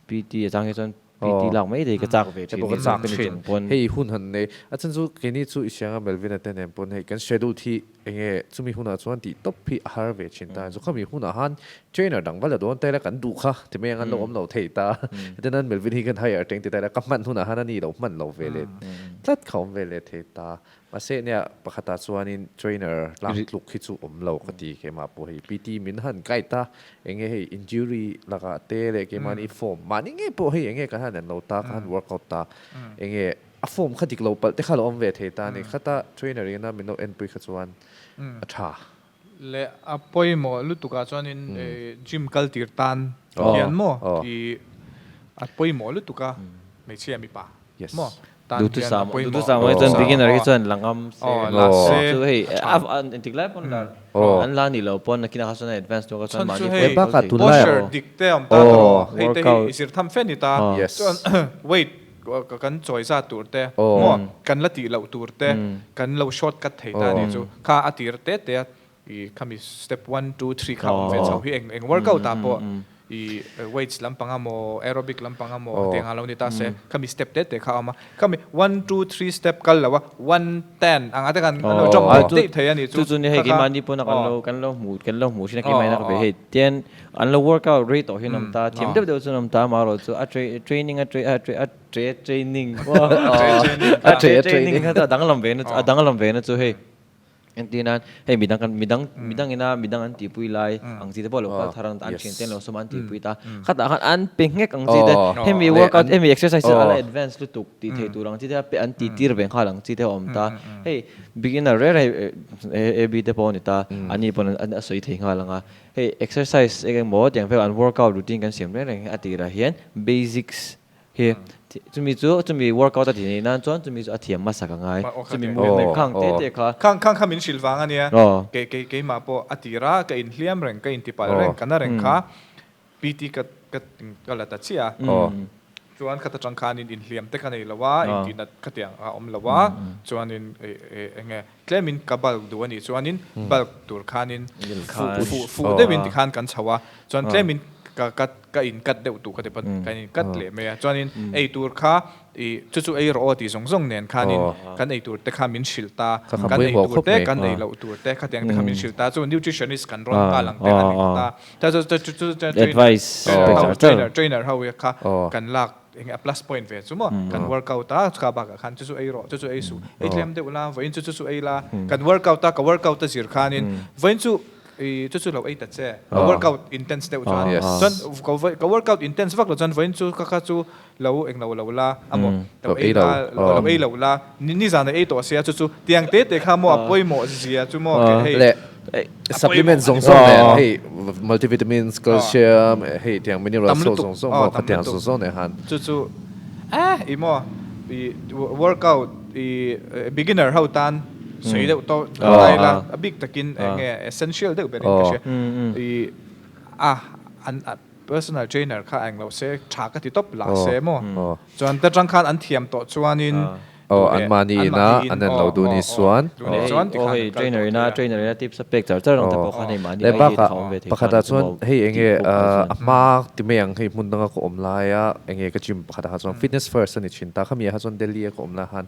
PT a chang hi chuan PT lak mai thei ka chak ve thin. Ka chak thin. Hei hun han nei. A chhan chu keini chu i hrianga Melvin-a te nen pawn hei kan schedule hi enge chumi hunah chuan tih tawp hi a har ve thin ta. Chu khami hunah han trainer dang va la dawn ta ila kan duh kha ti mai ang an lo awm lo thei ta. Hetiang nan Melvin hi kan hire teng ti ta ila ka hman hunah han a ni lo hman lo ve leh tlat kha awm ve leh thei ta. Mahse nia pakhatah chuanin trainer lak tluk hi chu awm lo ka ti keimah pawh hei PT min han guide a enge hei injury lakah te leh keimahni form mahni ngei pawh hei enge kan han en lo ta ka han workout ta enge a form kha dik lo palh te kha lo awm ve thei ta a ni khata trainer ina min lo enpui kha chuan a tha. Leh a pawimawh lutukah chuanin gym kal tir tan hian maw i a pawimawh lutuk a hmeichhia mipa maw tan hian a pawimawh. Duhthusam ai chuan beginner hi chuan la ngam se chu hei engtik lai pawn la an la nih loh pawn nakinah kha chuan a advance tur kha chuan mahni pawh an kal thei. Posture dik te a awm ta tawh hei te hi i zir tham fe ni ta chuan weight kan chawi zat tur te maw kan la tih loh tur te kan lo short cut thei ta nih chu kha a tir te te a i khami step one two three kha awm ve chho hi eng eng workout ah pawh. I weights lampang emaw aerobic lampang emaw tiang a lo ni ta se khami step te te kha a awm a khami one two three step kal lo a one ten anga te khan an lo jump daih daih thei a nih chu chu chu ni hei keimahni pawn a kan lo kan lo hmu kan lo hmu thin a keimahni ka ve hei tian an lo workout rei tawh hian awm ta thiam deuh deuh chuan awm ta amaherawh chu a training a a tre training a tre training kha chu a danglam ve na a danglam ve na chu hei Entir nan, hei midang kan midang midang ina midang an tihpui lai ang chi te pawh lo kal thar ang an thian te an lo sawm a an tihpui ta. Khatah khan an pe nghek ang chi te, hemi workout hemi exercise hi a la advance lutuk tih theih tur ang chi te a pe an tih tir ve nghal ang chi te a awm ta. Hei beginner reng reng hei AB te pawh a ni ta, ani pawn a sawi thei nghal ang a. Hei exercise eng emaw tiang vel an workout routine kan siam reng reng hi a tirah hian basics Hi, chumi chu, chumi workout a tih neih nan chuan chumi chu a thiam hmasak a ngai. Chumi movement khang te te kha. Khang khang kha min hrilh vang a nia. Kei kei keimah pawh a tir a, ka inhliam reng, ka intipalh reng, ka na reng kha PT ka ka ka la ta chiah a. Chuan khat atang khanin inhliam te ka nei lo a, intihnat khatiang a awm lo a, chuanin eng nge tlemin ka bulk duh a nih chuanin bulk tur khanin fuh fuh fuh deuhin tikhan kan chho a, chuan tlemin ka ka ka in cut deuh tur ka ti pawn kan in cut leh mai a chuanin ei tur kha ih chu chu ei rawh aw tih zawng zawng nen khanin kan ei tur te kha min hrilh ta kan ei tur te kan ei loh tur te khatiang te kha min hrilh ta chu nutritionist kan rawn nghal ang te a ni ta chu chu chu trainer trainer ho kha kan lak eng a plus point ve chu maw kan workout a chukah bakah khan chu chu ei rawh chu chu ei suh ei tlem deuh la vawiin chu chu chu ei la kan workout a ka workout a zir khanin vawiin chu I chu chu lo ei ta che. Ka workout intense deuh chuan. Chuan ka workout intense vak lo chuan vawiin chu ka kha chu lo eng lo lo la a maw lo ei la lo ei lo la nizan a ei tawh sia chu chu tiang te te kha maw a pawimawh zia chu maw hei leh supplement zawng zawng nen hei multivitamins calcium hei tiang minerals ho zawng zawng maw khatiang zawng zawng nen khan chu chu eh i maw i workout i beginner ho tan sawi deuh tawh lai la a bik takin eng nge essential deuh berin ka hria i a an personal trainer kha eng lo se tha ka ti tawp lah se maw chuan ta tang khan an thiam tawh chuanin aw an mahni ina an en lo duh ni chuan aw hei trainer ina trainer ina tips a pek char char ang te pawh khan hei mahni idea tha awm ve thei pakhat ah chuan hei eng nge a hma ti mai ang hei hmun danga ka awm laia eng nge ka gym pakhat ah kha chuan fitness first a ni thin ta khami ah kha chuan Delhi a ka awm lai khan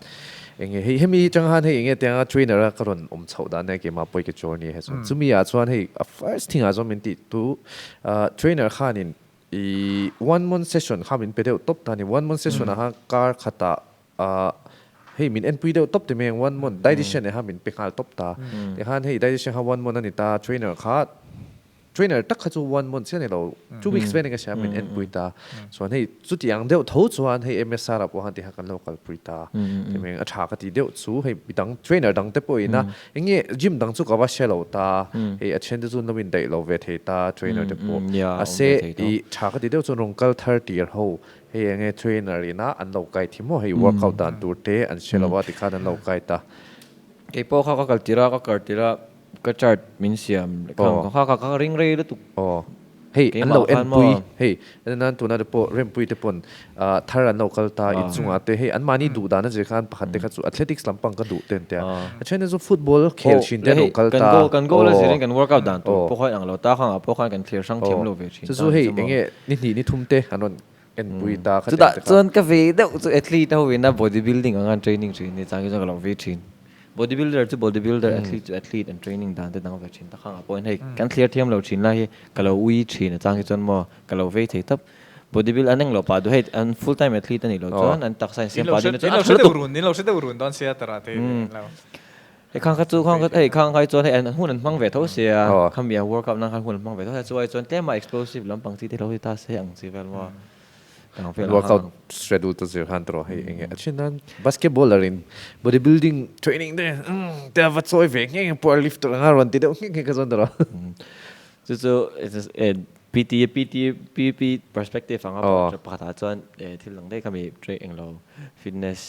Eng nge hei hemi atang khan hei eng nge tianga trainer a ka rawn awm chhoh dan nia keimah pawi ka journey he chuan chumi ah chuan hei a first thing ah chuan min tih tu trainer khanin i one month session kha min pe deuh tawp ta a ni one month session ah khan kar khatah hei min enpui deuh tawp ti mai ang one month dietitian eh khan min pe nghal tawp ta tikhan hei dietitian kha one month a ni ta trainer kha Trainer tak kha chu one month chiah a ni lo, two weeks vel in ka hria min enpui ta. Chuan hei chuti ang deuh tho chuan hei MSR ah pawh khan tiha kan lo kalpui ta. Hei a tha ka ti deuh chu hei midang trainer dang te pawh ina eng nge gym dang chu ka va hre lo ta, hei a then te chu an lo indaih lo ve thei ta trainer te pawh. Mahse i tha ka ti deuh chuan rawn kal thar tir ho hei eng nge trainer ina an lo kai thi maw hei workout dan tur te an hre lo a tikhan an lo kai ta. Keipawh kha ka kal tir a, ka kar tir a. Ka chart min siam leh khang ka kha ka ring rei lutuk. Aw hei an lo enpui hei nan tuna te pawh Rempui te pawn thar an lo kal ta inchungah te hei anmahni duh dan a zir khan pakhat te kha chu athletics lampang ka duh te an tia a then te chu football khel thin te an lo kal ta kan goal a zirin kan workout dan tur pawh kha inang lo ta khangah pawh khan kan thlir hrang thiam lo ve thin ta chu chu hei enge ni hnih ni thum te an rawn enpui ta kha chutah chuan ka ve deuh chu athlete ho ina body building anga an training thin ni chang hi chuan ka lo ve thin body builder chu body builder athlete chu athlete an training dan te dang ve thin ta khangah pawhin hei kan thlir thiam lo thin lai hi ka lo ui thin a chang hi chuan maw ka lo vei thei tawp body build an englo pah duh hei an full time athlete a nih loh chuan an taksa insiam pah ding na chuan a tha lutuk in lo hre deuh run dawn sia tara te Hei khang kha chu khang kha hei khang khai chuan hei an hun an hmang ve tho sia khami a world cup nan khan hun an hmang ve tho sia chuai chuan tlema explosive lampang chi te lo ti ta se ang chi vel maw ang vel workout schedule te zir khan tawh hei enge a thin nan basketballer in body building training te te a va chawi ve nge nge power lift anga rawn ti deuh nge nge kha chuan tawh chu chu PT PT PP perspective anga pakhat ah chuan thil dang daih khami train englo fitness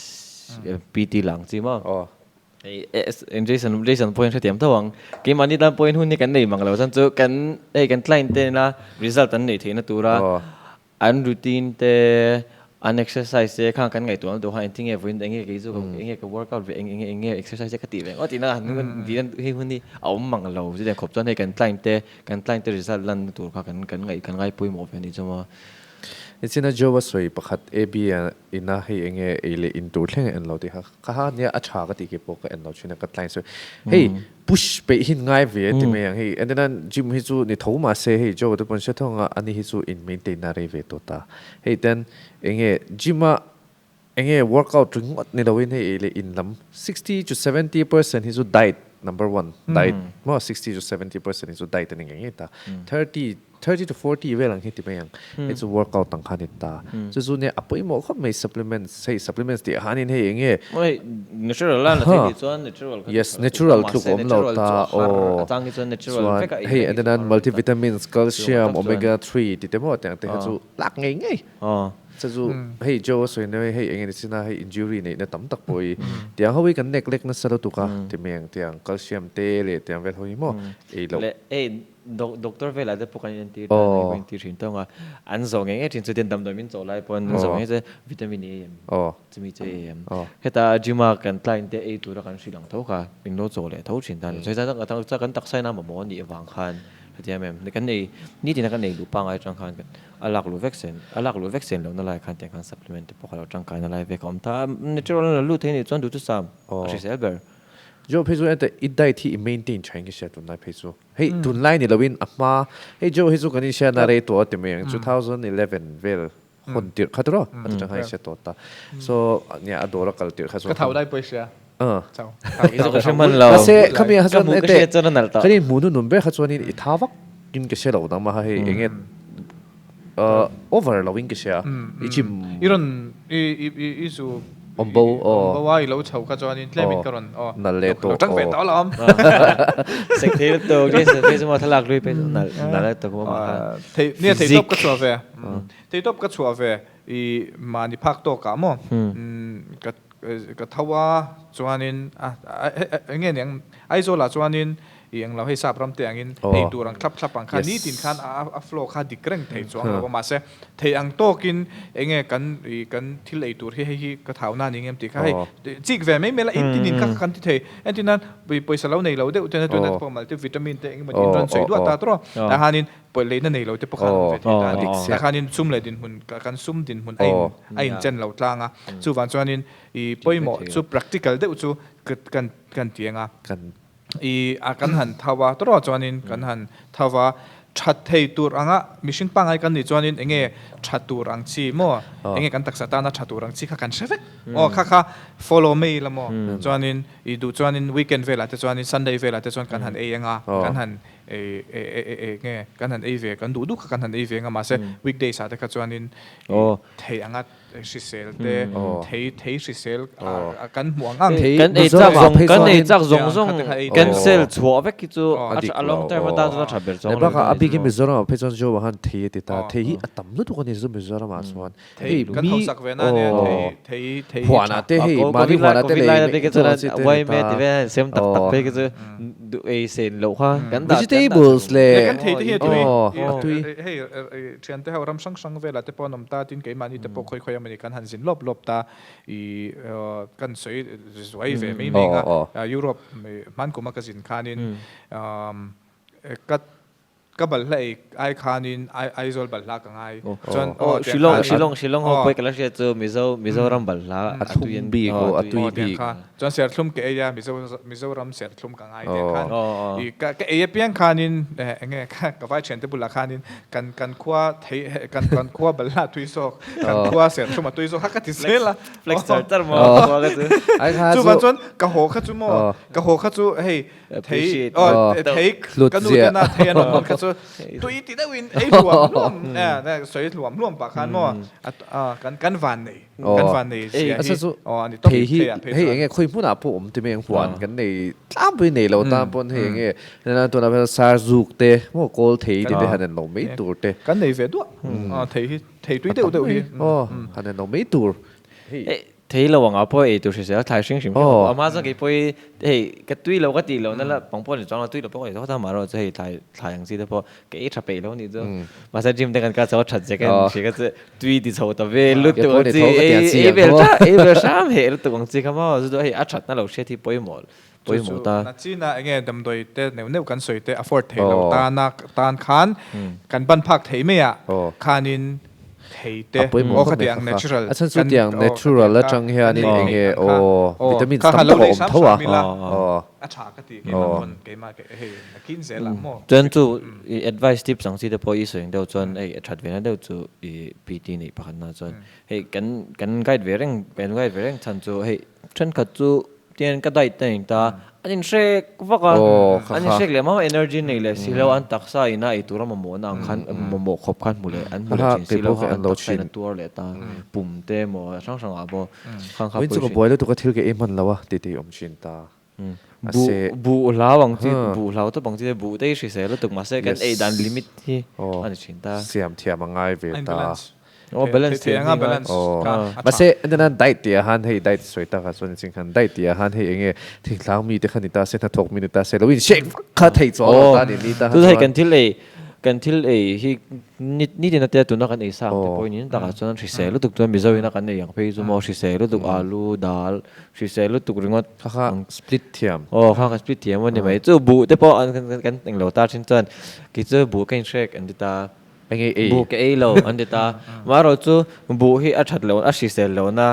PT lang chi maw. Jason Jason pawhin hrethiam tho ang. Keimahni tan pawhin hun hi kan nei mang lo chuan chu kan hei kan client te ina result an neih theihna tura an routine te An exercise te khan kan ngaihtuah na duh khan engtin nge vawiin eng nge kei chu eng nge ka workout ve eng eng nge exercise te ka tih ve ngawt tihna han hei hun hi a awm mang lo chutiang khawp chuan hei kan client te kan client te result lan na tur kha kan kan ngaih kan ngai pawimawh ve a nih chu maw. Nichina Joe a sawi pakhat AB a ina hei eng nge ei leh in tur thleng a en lo tih kha ka ha nia a tha ka tih kei pawh ka en lo thin a ka client sawi hei push peih hi ngai ve a ti mai ang hei entirnan gym hi chu ni tho mahse hei Joe te pawn hre thawng a ani hi chu in maintain na rei ve tawh ta hei ten enge gym a enge workout ringawt ni loin hei ei leh in lam 60 to 70% hi chu diet number one diet maw 60 to 70% hi chu diet a ni ngei ngei ta 30 30 to 40 vel ang hi ti mai ang. Hei chu workout ang kha ni ta. Chu chu nia a pawimawh khawp mai supplements hei supplements tih ah hianin hei eng nge. Hei natural a la thei tih chuan natural kha Yes natural tluk awm lo ta aw. A chang hi chuan natural vek a ei hei and then multivitamins calcium omega 3 ti te maw tiang te kha chu lak ngei ngei. Chu chu hei Joe a sawi na hei eng nge ni chin a hei injury neih na tam tak pawh hi tiang ho hi kan neglect nasa lutuk a ti mai ang tiang calcium te leh tiang vel ho hi maw ei loh. Doctor velah te pawh kan inentir tan a, kan inentir thin tawng a, an zawh ngei ngei thin chu tian damdawi min chawh lai pawn an zawh ngei che vitamin ei em, chumi chu ei em. Heta gym a kan client te ei tura kan hrilh ang tho kha min lo chawh leh tho thin ta a ni. Chuan kan taksa ina mamawh a nih avang khan hetiang em em kan ei nitin a kan ei luh pangngai atang khan a lak luh vek sen a lak luh vek sen lohna lai khan tiang khan supplement te pawh kha lo tangkaina lai vek a awm ta a, natural a la lut thei a nih chuan duhthusam a hrisel ber. Joe phei chu ente i diet hi i maintain tha in ka hria tunlai phei chu. Hei tunlai ni loin a hma hei Joe hi chu kan inhriatna rei tawh a ti mai ang 2011 vel hawn tirh kha tiraw a ti tang khan inhria tawh ta. So nia a dawr a kal tirh kha chuan Ka thau lai pawh i hria. Chau. Kei chu ka hre hman lo. Mahse khami ah kha chuan ete kan inhmuh nu nun ber kha chuanin i tha vak in ka hre lo nang maha hei enge over lo in ka hria i gym I rawn i i i i zu Awm bo aw. Awm bo a i lo chho kha chuanin tlem in ka rawn aw nalh leh tawh lo tang ve tawh alawm. Sek thei lutuk Jason phei chu maw thlalak lui phei chu nalh nalh lutuk maw mah kha. Thei nia thei tawp ka chhuah ve thei tawp ka chhuah ve i mahni phak tawk ah maw ka ka tho a chuanin a eng nge niang Aizawl ah chuanin i englo hei sap ram te angin ei tur ang thlap thlap ang kha nitin khan a flow kha dik reng thei chuang lo a mahse thei ang tawkin eng nge kan i kan thil ei tur hi hei hi ka thau na ni ngem tih kha hei chik ve mai mai la in tin in kha kan ti thei entir nan pawisa lo nei lo deuh ten a tuna te pawh multivitamin te engemaw in rawn sawi duah ta tawh a tah hianin pawih leina nei lo te pawh khan awm ve thei ta a ni tah khanin sum leh dinhmun kan sum dinhmun a in a inchen lo tlang a chuvang chuanin i pawimawh chu practical deuh chu kan kan ti ang a. I a kan han tho a, tawrh chuanin kan han tho a, that thei tur anga mihring pangngai kan nih chuanin enge tha tur ang chi maw, enge kan taksa tana tha tur ang chi kha kan hre vek. Aw kha kha follow mai ila maw, chuanin i duh chuanin weekend velah te chuanin Sunday velah te chuan kan han ei anga, kan han enge kan han ei ve, kan duh duh kha kan han ei ve anga mahse weekdays ah te kha chuanin thei anga hrisel te thei thei hrisel kan hmuh ang ang kan ei chak zawng kan ei chak zawng zawng cancel chhuah vek hi chu a long term atan chuan a tha ber chuang bakah a bikin Mizoram ah phei chuan Joe ah khan thei a ti ta thei hi a tam lutuk a ni chu Mizoram ah chuan hei kan hausak ve na nia thei thei thei huan ah te hei mahni huan ah te lei lai te chuan wai me ti ve sem tak tak phei khi chu duh ei sen loh kha kan dah vegetables le kan thei te hi a tui a tui hei Thiante ho ram hrang hrang velah te pawh an awm ta, tin keimahni te pawh khawi khawi emawni kan han zin lawp lawp ta, i kan sawi zuai ve mai mai ang a, Europe hman kuma ka zin khanin ka ka balhla ei ai khanin Aizawl balhla ka ngai chuan aw Shillong Shillong Shillong ho pawh ka la hriat chu Mizo Mizoram balhla a thlum bik aw a tui bik chuan serthlum ka ei a Mizo Mizoram serthlum ka ngai te khan i ka ka ei apiang khanin enge ka vai thiante bulah khanin kan kan khua thei kan kan khua balhla tui zawk kan khua serthlum a tui zawk kha ka ti zel a flex char char maw khua kha chu chuvan chuan ka haw kha chu maw ka haw kha chu hei thei aw thei ka nu tena thei an rawn kha chu tui ti deuhin ei hluam hluam sawi hluam hluam pah khan maw kan kan van nei kan van nei zia hi aw ani tawp thei hi hei enge khawi hmunah pawh awm ti mai ang huan kan nei tlangpui nei lo tan pawn hei enge tunah pawh sar zuk te maw kawl thei ti te han en lo mai tur te kan nei ve duah thei hi thei tui deuh deuh hi aw han en lo mai tur hei. Thei lo anga pawh ei tur hrisel thlai hring hrim hrim a hma chuan kei pawh hi hei ka tui lo ka tih lohna la pang pawh ni chuang lo tui lo pawh ka ei zawk ta amaherawh chu hei thlai thlai ang chi te pawh ka ei tha peih lo nih chu mahse gym te kan kal chho a that zek a ni hria ka chu tui ti chho ta vel lutuk ang chi ei ei vel tha ei vel hram heh lutuk ang chi kha maw chu chu hei a thatna lo hriat hi pawimawh pawimawh ta. Nachina enge damdawi te neuh neuh kan sawi te afford thei lo tana tan khan kan ban phak thei mai ah khanin thei te aw khati ang natural a chhan chu tiang natural atang hianin enge aw vitamins tam tak a awm tho a a tha ka ti keimah pawn keimah hei nakin zel ah maw chuan chu i advice tips ang chi te pawh i sawi ang deuh chuan hei a that ve na deuh chu i PT neih pakhat na chuan hei kan kan guide ve reng kan guide ve reng chhan chu hei thenkhat chu Tian ka diet ta eng ta, an inhrek vak a, an inhrek leh mah energy nei leh si lo, an taksa ina ei tura mamawhna ang khan mamawh khawp khan hmu leh an hmu leh thin si lo kha an taksa in a tuar leh ta, pum te emaw hrang hrang ah pawh khang kha pawi thin. Buai lutuk a thil ka ei hman lo a ti tih awm thin ta. Buh buh hlau ang chi buh hlau tawp ang chi buh te hi hrisel lutuk mahse kan ei dan limit hi a ni thin ta. Siam thiam a ngai ve ta. Aw balance thei anga balance kha a tha. Mahse entirna diet tih ah khan hei diet sawi tak ah chuan nichin khan diet tih ah khan hei enge thingtlang mi te kha ni ta se hnathawk mi ni ta se lo in shake vak kha thei chuang lo ta ni ni ta kha chuan. Hei kan thil ei kan thil ei hi nitin atia tuna kan ei sa ang te pawhin in takah chuan hrisel lutuk chuan Mizo ina kan ei ang phei chu maw hrisel lutuk alu dal hrisel lutuk ringawt. Kha kha split thiam. Aw kha kan split thiam a ni mai chu buh te pawh an kan englo ta thin chuan kei chu buh ka inhrek an ti ta. Enge ei? Buh ka ei lo an ti ta. Amaherawh chu buh hi a that loh a hrisel lohna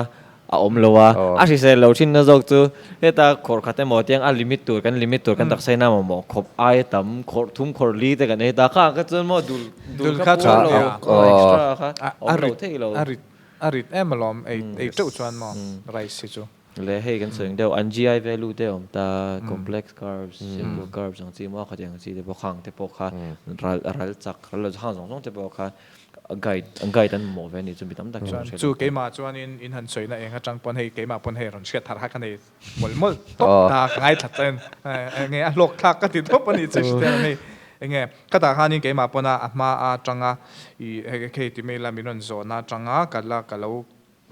a awm lo a, a hrisel lo thinna zawk chu heta khawrh khat emaw tiang a limit tur kan limit tur kan taksa ina mamawh khawp aia tam khawrh thum khawrh li te kan ei ta. Kha kha chuan maw dul dul kha puar lo extra kha awm lo thei lo. A rit a rit em alawm ei ei teuh chuan maw rice hi chu. Le hei kan sawi ang deuh an GI value te a awm ta, complex carbs, simple carbs ang chi maw khatiang ang chi te pawh khang te pawh kha ral ral chak ral lo khang zawng zawng te pawh kha guide an guide an mamawh ve a ni chu mi tam tak chuan hre Chu keimah chuanin in han sawina eng atang pawn hei keimah pawn hei rawn hriat thar kha ka nei mawlh mawlh tawp ta ka ngaithla chuan enge a hlawk thlak ka ti tawp a ni chu hriat hei enge khatah khanin keimah pawn a hma atanga i hei hei ti mai ila min rawn zawhna atanga ka la ka lo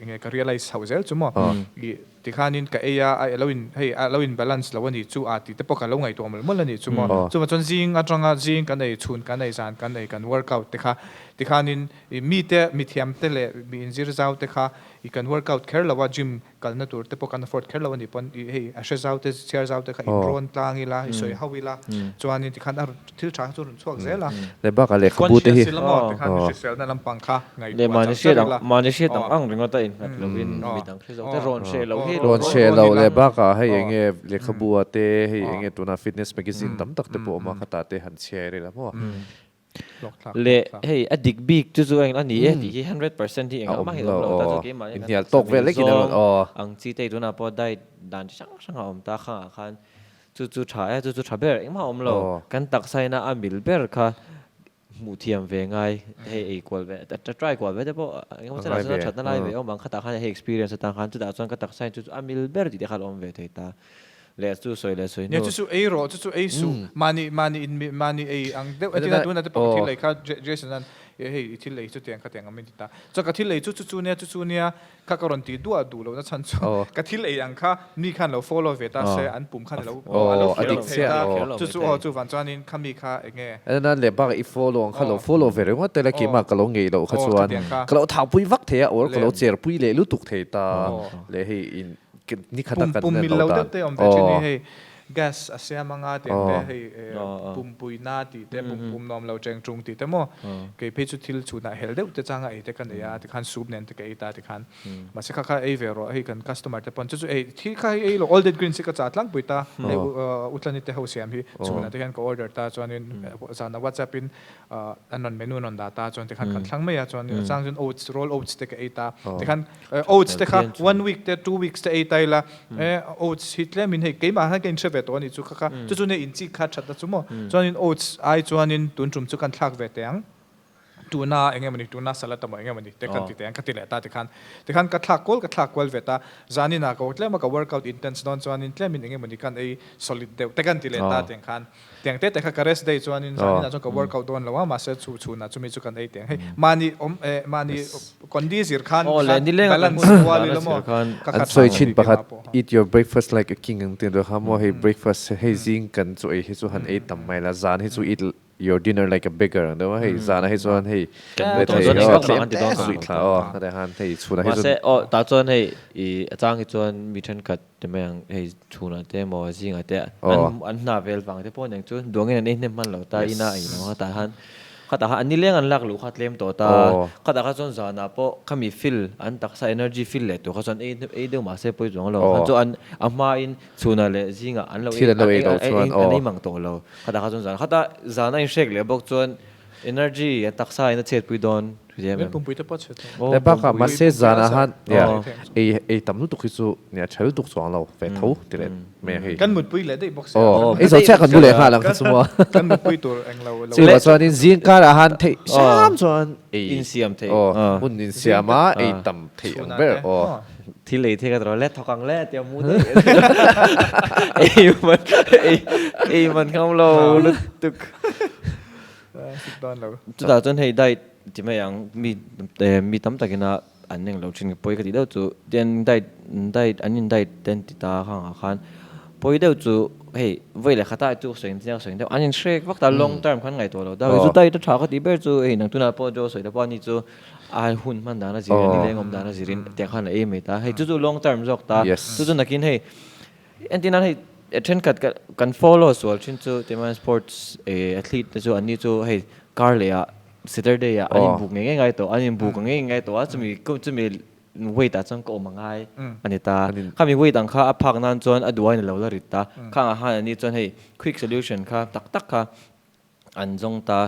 Enge ka realize chhoh zel chu maw? I tikhanin ka ei a, a lo in hei a lo in balance lo a nih chu a tih te pawh ka lo ngaihtuah mawlh mawlh a nih chu maw? Chuvang chuan zing atanga zing kan ei, chhun kan ei, zan kan ei, kan workout te kha tikhanin i mite mithiam te leh mi inzir zau te kha i kan workout kher lo a, gym kalna tur te pawh kan afford kher lo a nih pawn i hei a hre zau te chhiar zau te kha in rawn tlang ila, i sawi ho ila chuanin tikhan a thil tha kha chu rawn chhuak zel a. Leh bakah lehkhabu te hi. Conscious ila maw tikhan hriselna lampang kha. Leh mahni hriat ang mahni hriat ang ang ringawt a innghat lovin midang hre zawk te rawn hreh loh hi rawn hreh loh leh bakah hei enge lehkhabu ah te hei enge tuna fitness magazine tam tak te pawh awm a khatah te han chhiar ila maw leh hei a dik bik chu chu eng a ni e tih hi 100% hi engah mah hi a awm lo ta chu keimah hian inhnial tawk vel lekin a rawn aw ang chi te tunah pawh diet dan chi hrang hrang a awm ta khangah khan chu chu tha e chu chu tha ber engmah a awm lo kan taksa ina a mil ber kha Hmuh thiam ve ngai, hei ei kual ve, ta try kual ve te pawh engemaw chenah chuan a thatna lai ve awm ang, khatah khan hei experience atang khan chutah chuan ka taksa in chu chu a mil ber tih te kha a lo awm ve thei ta. Leh chu sawi leh sawi hnu. Nia chu chu ei rawh, chu chu ei suh, mahni mahni in mahni ei ang deuh entir a tunah te pawh ka thil ei kha Jason an hei i thil ei chu tiang kha tiang ang min ti ta. Chuan ka thil ei chu chu chu nia chu chu nia Kha ka rawn tih duah duh lohna chhan chu ka thil ei ang kha mi khan lo follow ve ta se an pum khan a lo a lo kher lo thei ta chu chu aw chuvan chuanin kha mi kha eng nge. Enna leh bak i follow ang kha lo follow ve ringawt te la keimah ka lo ngei loh kha chuan ka lo thahpui vak thei a or ka lo cherpui leh lutuk thei ta leh hei in ni khat a kan Pum mil lo deuh te awm ve thin hi hei Gas a siam anga tiang te hei pumpui na tih te pum pum nuam lo cheng chung tih te maw kei phei chu thil chhunah hel deuh te changa ei te ka nei a tikhan soup nen te ka ei ta tikhan mahse kha kha ei ve rawh hei kan customer te pawn chu chu ei thil kha hei ei lo all that greens hi ka chah tlangpui ta hei utlani te ho siam hi chhunah te hian ka order ta chuanin zana whatsapp in an rawn menu an rawn dah ta chuan tikhan kan thlang mai a chuan a chang chuan oats roll oats te ka ei ta tikhan oats te kha one week te two weeks te ei ta ila oats hi tlem in hei keimah hian ka in hre ve tawh a nih chu kha kha chu chu nia in chik kha that na chu maw chuanin oats ai chuanin tun tum chu kan thlak ve teh ang. Tuna eng emawni, tuna salad emaw eng emawni te kan ti teh ang ka ti leh ta tikhan. Tikhan ka thlak kual ka thlak kual ve ta. Zanin ah ka tlem a ka workout intense dawn chuanin tlemin eng emawni kan ei solid deuh te kan ti leh ta tiang khan. Tiang te te kha ka rest day chuanin zanin ah chuan ka workout dawn lo a mahse chhu chhunah chumi chu kan ei tiang. Hei mahni awm eh mahni condi zir khan khan balance kual ila maw ka An khat sawi tha thin ti keimah pakhat pawh. eat your breakfast like a king ang tih ang deuh kha maw hei breakfast hei zing kan chu ei hi chu han ei tam mai la zan hi chu eat Your dinner like a beggar ang deuh a hei zanah hi chuan hei Kan tawh chuan eng vak mah kan ti dawn zuih thla aw a tah khan hei chhunah hi chuan Mahse aw tah chuan hei i a chang hi chuan mi thenkhat ti mai ang hei chhunah te emaw zingah te an an hna vel vang te pawh aniang chu duangin an ei hnem hman lo ta ina a inlo a tah khan khatah khan an nileng an lak luh kha tlem tawh ta khatah kha chuan zanah pawh khami fill an taksa energy fill leh tur kha chuan ei ei deuh mahse pawi chuang lo khan chu an a hmain Chhunah leh zingah an lo Thil an lo ei loh chuan aw. An ei mang tawh lo. Khatah kha chuan zan khatah zan a inhrek leh bawk chuan energy a taksa in a chhetpui dawn hria em em. Pumpui te pawh a chhe tawh. Leh bakah mahse zanah khan ei ei tam lutuk hi chu nia tha lutuk chuang lo ve tho ti leh mai ang hei. Kan mutpui leh daih bawk sia. Aw ei zo chiah kan mu leh nghal ang kha chu maw. Kan mutpui tur eng lo lo. Chuvah chuanin zing karah khan theih hram chuan ei insiam theih. Aw hun insiam a ei tam theih ang ber aw. Thil ei thei ka tawh le thawk ang le tia mu daih ei man ei ei man kham lo lutuk chutah chuan hei diet ti mai ang mi mi tam takin a an eng lo thin pawi ka tih deuh chu tian diet diet an in diet te an ti ta khang ah khan pawi deuh chu hei vawi leh khat ah chu sawi chiang sawi deuh an in hrek vak ta long term khan ngaihtuah lo ta chu diet a tha ka tih ber chu hei nang tunah pawh Joe sawi te pawh ani chu A hun hman dan a zirin, a nileng awm dan a zirin tiang khan a ei mai ta. Hei chu chu long term zawk ta. Chu chu nakin hei entir nan hei thenkhat kan follow sual thin chu tichuan sports athlete te chu an ni chu hei kar leh ah Saturday ah an inbuk ngei ngei ngai tawh, an inbuk ngei ngei ngai tawh a chumi chumi weight ah chuan ka awm a ngai a ni ta. Khami weight ang kha a phak nan chuan a duh aiin a lo la rit ta. Khang ah khan an ni chuan hei quick solution kha tak tak kha An zawng ta,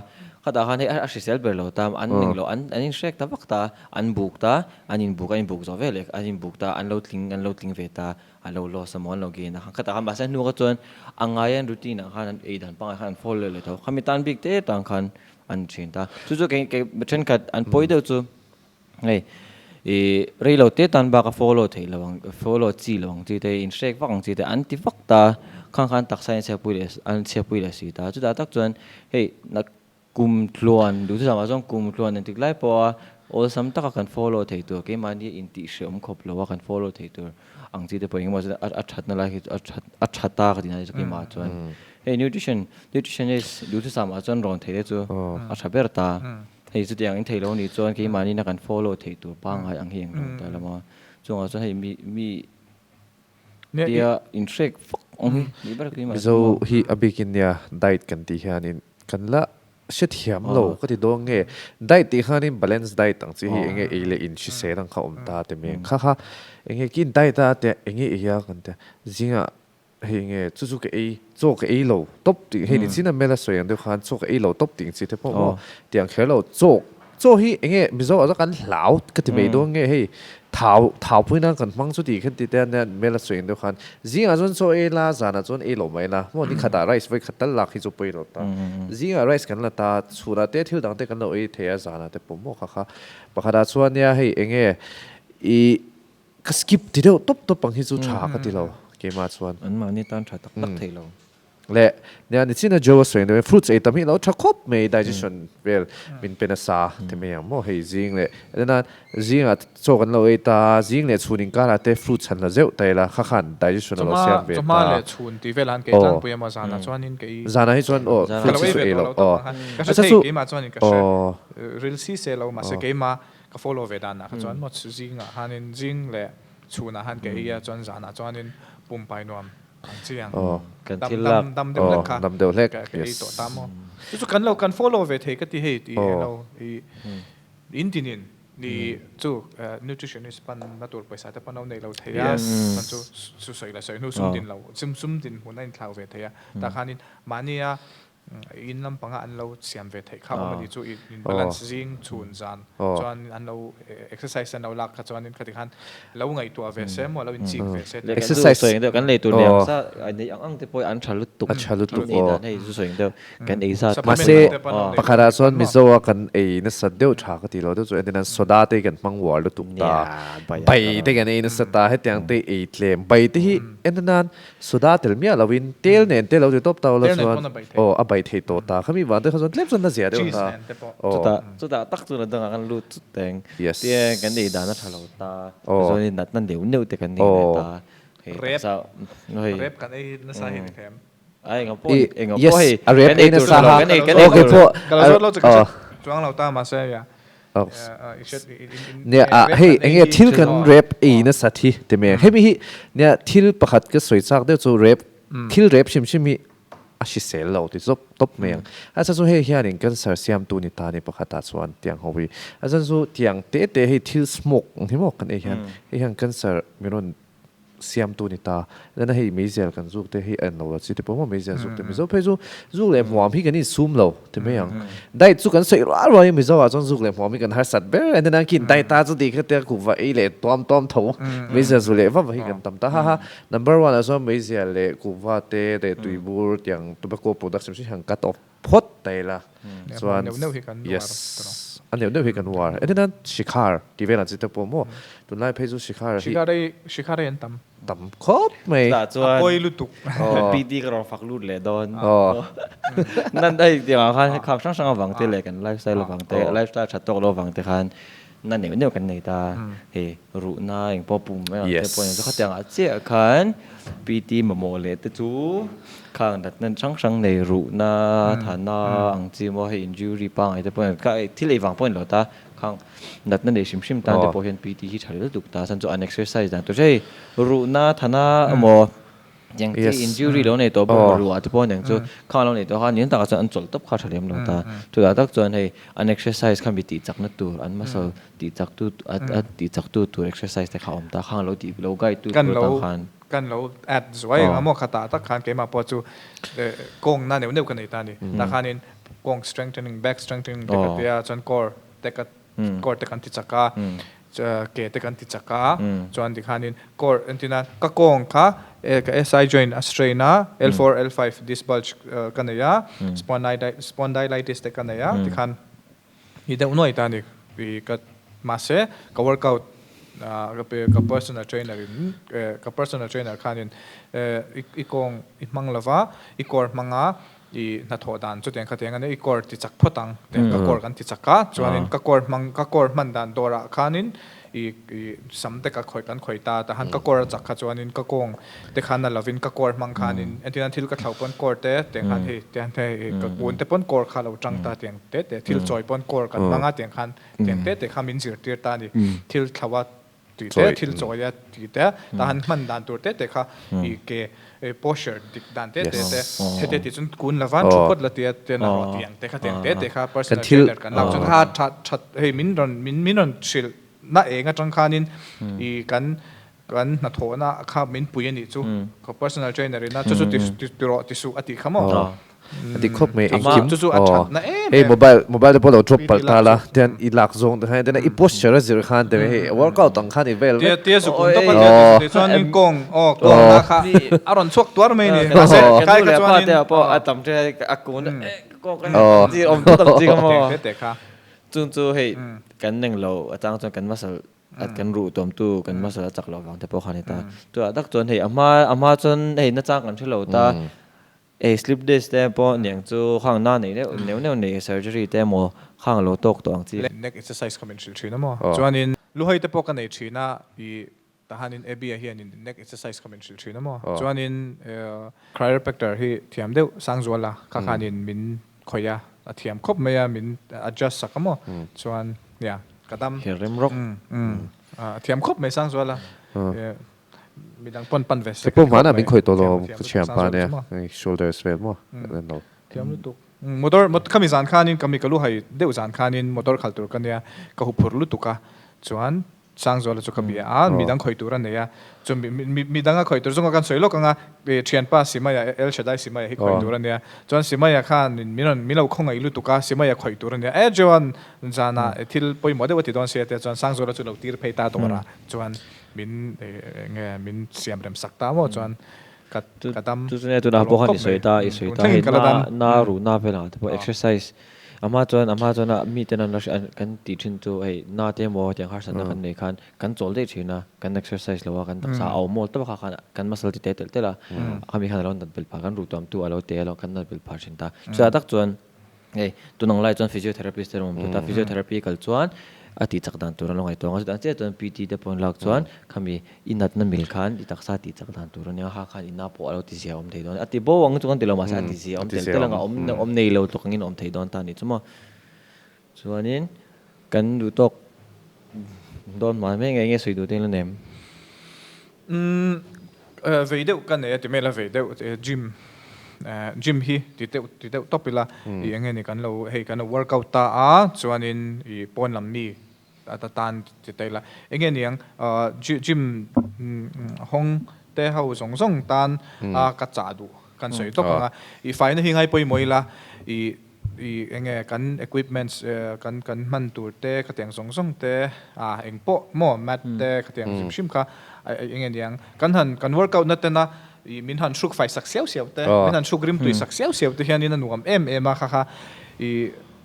khatah khan hei a hrisel ber lo ta, an eng lo, an inhrek ta vak ta, an buk ta, an inbuk a inbuk zawh veleh an inbuk ta, an lo tling an lo tling ve ta, a lo loss emaw an lo gain a, khatah khan mahse a hnuah chuan a ngai an routine ah khan an ei dan pangngai khan an follow leh tho, khami tan bik te tang khan an thin ta, chu chu kei kei thenkhat an pawi deuh chu. Hei ih rei lo te tan bak a follow theih lo ang follow chi lo ang chi te in hrek vak ang chi te an ti vak ta khang khan taksa in chhiatpui leh an chhiatpui leh si ta chutah tak chuan hei na kum tluan duhthusam ah chuan kum tluan engtik lai pawh a awlsam taka kan follow thei tur keimahni intih hreawm khawp lo a kan follow thei tur ang chi te pawh engemaw chuan a thatna lai khi chu a that a tha ta ka tih na chu keimah chuan hei nutrition nutritionist duhthusam ah chuan rawn theih te chu a tha ber ta. Hei chutiang in thei lo nih chuan keimahni na kan follow theih tur pangngai ang hi eng lo ta lo maw. Chungah chuan hei mi mi tia in hrek fak ang hi nih ber keimah Mizo hi a bikin nia diet kan tih hianin kan la hrethiam lo ka ti dawn nge diet tih khanin balance diet ang chi hi enge ei leh in hrisel ang kha awm ta ti mai ang kha kha enge kin diet a tia enge ei a kan tia zingah Hei nge chu chu ka ei chaw ka ei lo tawp tih hei ni chin a mela sawi ang deuh khan chaw ka ei lo tawp tih ang chi te pawh maw tiang kher lo chaw chaw hi enge Mizo ah chuan kan hlau ka ti mai dawn nge hei thau thau pui nan kan hmang chu tih khan ti te a mela sawi ang deuh khan zingah chuan chaw ei la zanah chuan ei lo mai la maw ni khatah rice vawi khat tal lak hi chu pawi lo ta zingah rice kan la ta chhunah te thil dang te kan lo ei thei a zanah te pawh maw kha kha pakhatah chuan nia hei enge i Ka skip ti deuh tawp tawp ang hi chu tha ka ti lo keimah chuan. An mahni tan tha tak tak thei lo. Leh nia nichina Joe a sawi ang deuh hian fruits ei tam hi a lo tha khawp mai digestion vel min pe nasa ti mai ang maw hei zing leh ena zingah chaw kan lo ei ta zing leh chhun inkarah te fruits han la zeuh ta ila kha khan digestion a lo siam ve ta. Chawhma leh chhun tih velah han kei tlangpui emaw zanah chuanin kei Zanah hi chuan aw fruits hi chu ei lo aw. Ka hre thei keimah chuanin ka hre ril si se lo mahse keimah Ka follow ve danah kha chuan maw zingah khanin zing leh chhunah khan ka ei a chuan zanah chuanin pumpai nuam ang chi ang Kan thil lak dam deuh hlek kha dam deuh hlek ka ei tawh ta maw chu chu kan lo kan follow ve thei ka ti hei tih eng lo i in tinin ni chu nutritionist pan na tur pawisa te pawh an lo nei lo thei a chuan chu chu sawi leh sawi hnu sum din lo sum sum din hmun a inthlau ve thei a tah khanin mahnia. In lampanga an lo siam ve theih kha awm a ni chu in balance zing chhun zan chuan an lo exercise an lo lak kha chuanin khati khan lo ngaihtuah ve se maw lo inchik ve se tih. Exercise sawi ang deuh kan lei tur nei ang sa nei ang ang te pawh an tha lutuk a tha lutuk aw dan hei zu sawi ang deuh kan ei zat mahse pakhat ah chuan Mizo a kan ei nasat deuh tha ka ti lo deuh chu entir nan soda te kan hmang uar lutuk ta bai te kan ei nasat ta hetiang te ei tlem bai te hi entir nan Soda tel miah loin tel nen te lo ti tawp tau la chuan aw a bai thei tawh ta khami vang te kha chuan tlem chuan na zia deuh ta aw. Chutah chutah tak chuan a dangah kan lut chut teng tia kan ei dan a tha lo ta chuan natna neuh neuh te kan nei leh ta hei taksa hei rep kan ei nasa hi ni them a enga pawh enga pawh hei kan ei tur tha lo kan ei kan ei tur ka lo zawt lo chu ka hre chuang lo ta mahse ya Nia ah hei enge thil kan rep ei nasat hi ti mai ang. Hemi hi nia thil pakhat ka sawi chak deuh chu rep thil rep hrim hrim hi a hrisel lo ti zawp tawp mai ang. A chhan chu hei hianin cancer siamtu ni ta ni pakhatah chuan tiang ho hi. A chhan chu tiang te te hei thil smoke ang hi maw kan ei hian hei hian cancer min rawn siamtu ni ta. Lena hei meizial kan zuk te hei a en lo la chi te pawh maw meizial zuk te Mizo phei chu zuk leh hmuam hi kan insum lo ti mai ang. Diet chu kan sawi rual rual in Mizo ah chuan zuk leh hmuam hi kan harsat ber a nia kin diet a chuti kha tia kuhva ei leh tuam tuam tho meizial zu leh vak vak hi kan tam ta ha ha. Number one ah chuan meizial leh kuhva te leh tuibur tiang tobacco products hrim hrim hi an cut off phawt ta ila chuan yes a neuh neuh hi kan uar entir nan shikhar tih vel ang chi te pawh maw tunlai phei chu shikhar hi shikhar ei shikhar ei an tam tam khawp mai chutah chuan a pawi lutuk PT ka rawn fak lut leh dawn nan hei tiang ah khan khang hrang hrang avang te leh kan lifestyle avang te lifestyle tha tawk lo avang te khan na neuh neuh kan nei ta hei ruhna eng pawh pum mai ang te pawh eng chu khatiang ah chiah khan PT mamawh leh te chu khang natna hrang hrang nei ruhna thana ang chi maw hei injury pangngai te pawh kha thil ei vang pawh a ni lo ta khang natna nei hrim hrim tan te pawh hian PT hi tha lutuk ta chuan chu an exercise dan tur hei ruhna thana emaw Tiang chi injury lo nei tawh bawk ruah te pawh aniang chu khang lo nei tawh kha nian takah chuan an chawlh tawp kha tha lem lo ta. Chutah tak chuan hei an exercise kha mi tih chakna tur an muscle tih chak tu a tih chak tu tur exercise te kha a awm ta khang lo tih lo guide tu tur atang khan. Kan lo add zuai ang a maw khatah tak khan keimah pawh chu kawngna neuh neuh ka nei ta a ni. Tah khanin kawng strengthening back strengthening te ka tia chuan core te ka core te kan ti chak a. Ke te kan ti chak a, chuan tikhanin core entina ka kawng kha ka SI joint a strain a, L4 L5 disc bulge ka nei a, spondylitis te ka nei a, tikhan i deuh nuai ta a ni. I ka mahse ka workout ka personal trainer in ka personal trainer khanin i kawng i hmang lova i core hmang a, I hnathawh dan chutiang khatiang a nia, i core ti chak phawt ang tiang ka core kan ti chak a, chuanin ka core hmang ka core hman dan dawrah khanin i i sam te ka khawih kan khawih ta tahan ka core a chak kha chuanin ka kawng te khan a lovin ka core hmang khanin entirnan thil ka thlauh pawn core te tiang khan hei tiang hei ka kun te pawn core kha lo tang ta tiang te te thil chawi pawn core kan hmang a tiang khan tiang te te kha min zirtir ta a ni thil thlauh a Tih te, thil chawi a tih te, tah han hman dan tur te te kha i ke posture dik dan te te te hete tih chuan kun lova thu phawt la tia ten a rawh tih ang te kha tiang te te kha personal trainer kan lak chuan kha tha tha hei min rawn min min rawn hrilh na eng atang khanin i kan kan hnathawhna kha min pui a nih chu ka personal trainer in a chu chu ti rawh ti suh a tih kha maw. A ti khawp mai engkim aw hei mobile mobile te pawh lo drop palh ta la tian i lak zawng te khan i posture a zir khan te hei workout ang khan i vel vek tia zuk un tawp a tia chuan in kawng aw kawng na kha a rawn chhuak tuar mai ni mahse kai kha chuan in pawh a tam te a kun kawng kan chi awm tawp ang chi kha maw te kha chung chu hei kan neng lo atang chuan kan muscle at kan ruh tuamtu kan muscle a chak loh vang te pawh kha ni ta chutah tak chuan hei a hma a hma chuan hei nachang kan hre lo ta Ei slip disc te pawh niang chu khang na nei deuh neuh neuh nei surgery te emaw khang lo tawk tawh ang chi. Neck exercise kha min hrilh thin a maw? Chuanin luhai te pawh ka nei thin a, i tahanin Abby-a hianin neck exercise kha min hrilh thin a maw? Chuanin chiropractor hi thiam deuh Sangzuala kha khanin min khawih a, a thiam khawp mai a, min adjust sak a maw? Chuan nia ka dam. Her rem rawk. A thiam khawp mai Sangzuala. Midang pawn pan ve sek. Keipawh hmanah min khawih tawh lo ka thiam pa nia shoulders vel maw kan en lo. Thiam lutuk. Motor khami zan khanin kami ka lu hai deuh zan khanin motor khalh tur ka nia ka huphur lutuk a chuan Sangzuala chu ka bia a, midang khawih tur a nei a, chu midang a khawih tur zunga kan sawi lawk ang a, thianpa Simaya, El Shaddai Simaya hi khawih tur a nia, chuan Simaya khan min rawn min lo khawngaih lutuk a, Simaya khawih tur a nia, e Joan zanah thil pawimawh deuh a ti dawn sia tia chuan Sangzuala chu lo tir phei ta dawr a, chuan min enge min siam rem sak ta maw chuan ka ka dam Chu chu nia tunah pawh khan i sawi ta, i sawi ta hei na na ruhna velah te pawh exercise A hma chuan a hma chuan a miten an la hre kan tih thin chu hei na te emaw tiang harsatna kan nei khan kan chawl daih thin a, kan exercise lo a, kan taksa a awm mawl tawp a kha khan kan muscle ti te telh telh a, khami khan a lo nat belh phah kan ruh tuam tu a lo te a kan nat belh phah thin ta. Chutah tak chuan hei tun ang lai chuan physiotherapist te an awm tawh ta, physiotherapy kal chuan a tih chak dan tur an lo ngaihtuah ang a, chutah chiah chuan PT te pawh an lak chuan khami I natna mil khan i taksa tih chak dan tur a nia, ha khan i na pawh a lo ti zia awm thei dawn. A ti bo ang chu kan ti lo mahse a ti zia awm tel tel ang a, awm awm nei lo tluk angin a awm thei dawn ta a nih chu maw. Chuanin kan duh tawk dawn hma mai nge nge sawi duh te la nem? Umm vei deuh ka nei a ti mai la vei deuh gym gym hi ti deuh ti deuh tawp ila i eng nge ni kan lo hei kan lo workout ta a chuanin i pawn lam mi A tan ti ta ila. Enge niang gym hawng te ho zawng zawng tan a ka chah duh kan sawi tawp ang a. I faina hi ngai pawimawh ila i i enge kan equipments kan kan hman tur te khatiang zawng zawng te a eng pawh maw mat te khatiang hrim hrim kha enge niang kan han kan workout na tena i min han hruk fai sak siau siau te min han hruk rimtui sak siau siau te hianin a nuam em em a kha kha i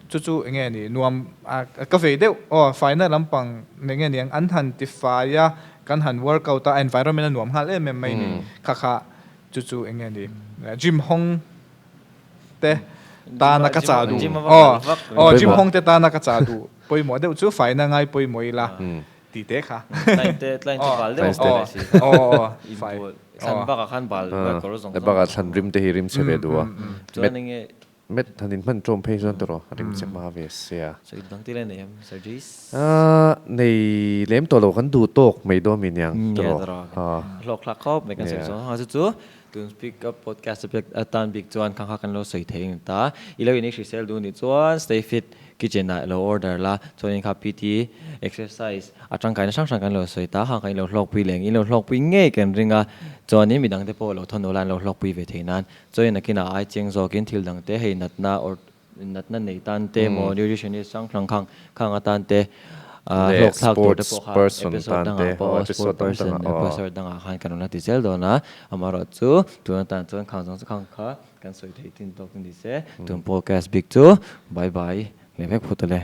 Chu chu enge ni nuam a ka vei deuh aw faina lampang enge niang an han ti fai a kan han workout a environment a nuam nghal em em mai ni kha kha chu chu enge ni gym hawng te tana ka chah duh aw aw gym hawng te tana ka chah duh pawimawh deuh chu faina ngai pawimawh ila ti te kha aw aw fai bakah thlan rim te hi rim chhe ve duh a Met han in hman ṭawm phei chuan tawh a rim che hma ve sia. Sawi dang ti le nei em Sir Jace? Aaa nei lem tawh lo kan duh tawk mai dawn mi niang tawh. Hlawk hlak khawp mai kan sawi chuan hang chu chu tun speak up podcast atan bik chuan khang kha kan lo sawi thei ang ta. I lo in i hrisel duh nih chuan stay fit kitchen ah lo order la chuan in kha PT exercise a tangkaina hrang hrang kan lo sawi ta hang kha in lo hlawkpui leh ang in lo hlawkpui ngei kan ring a chuan in midang te pawh lo thawn ula an lo hlawkpui ve thei nan Chawi nakinah ai chiang zawkin thil dang te hei natna or natna nei tan te emaw nutritionist hrang hrang khang khang atan te hlawk thlak tur te pawh kha episode dangah pawh aw sport person episode dangah khan kan rawn la ti zel dawn a, amaherawh chu tun atan chuan khang zawng chu khang kha kan sawi thei tin tawk ni se tun podcast bik chu bye bye leh vek phawt ale.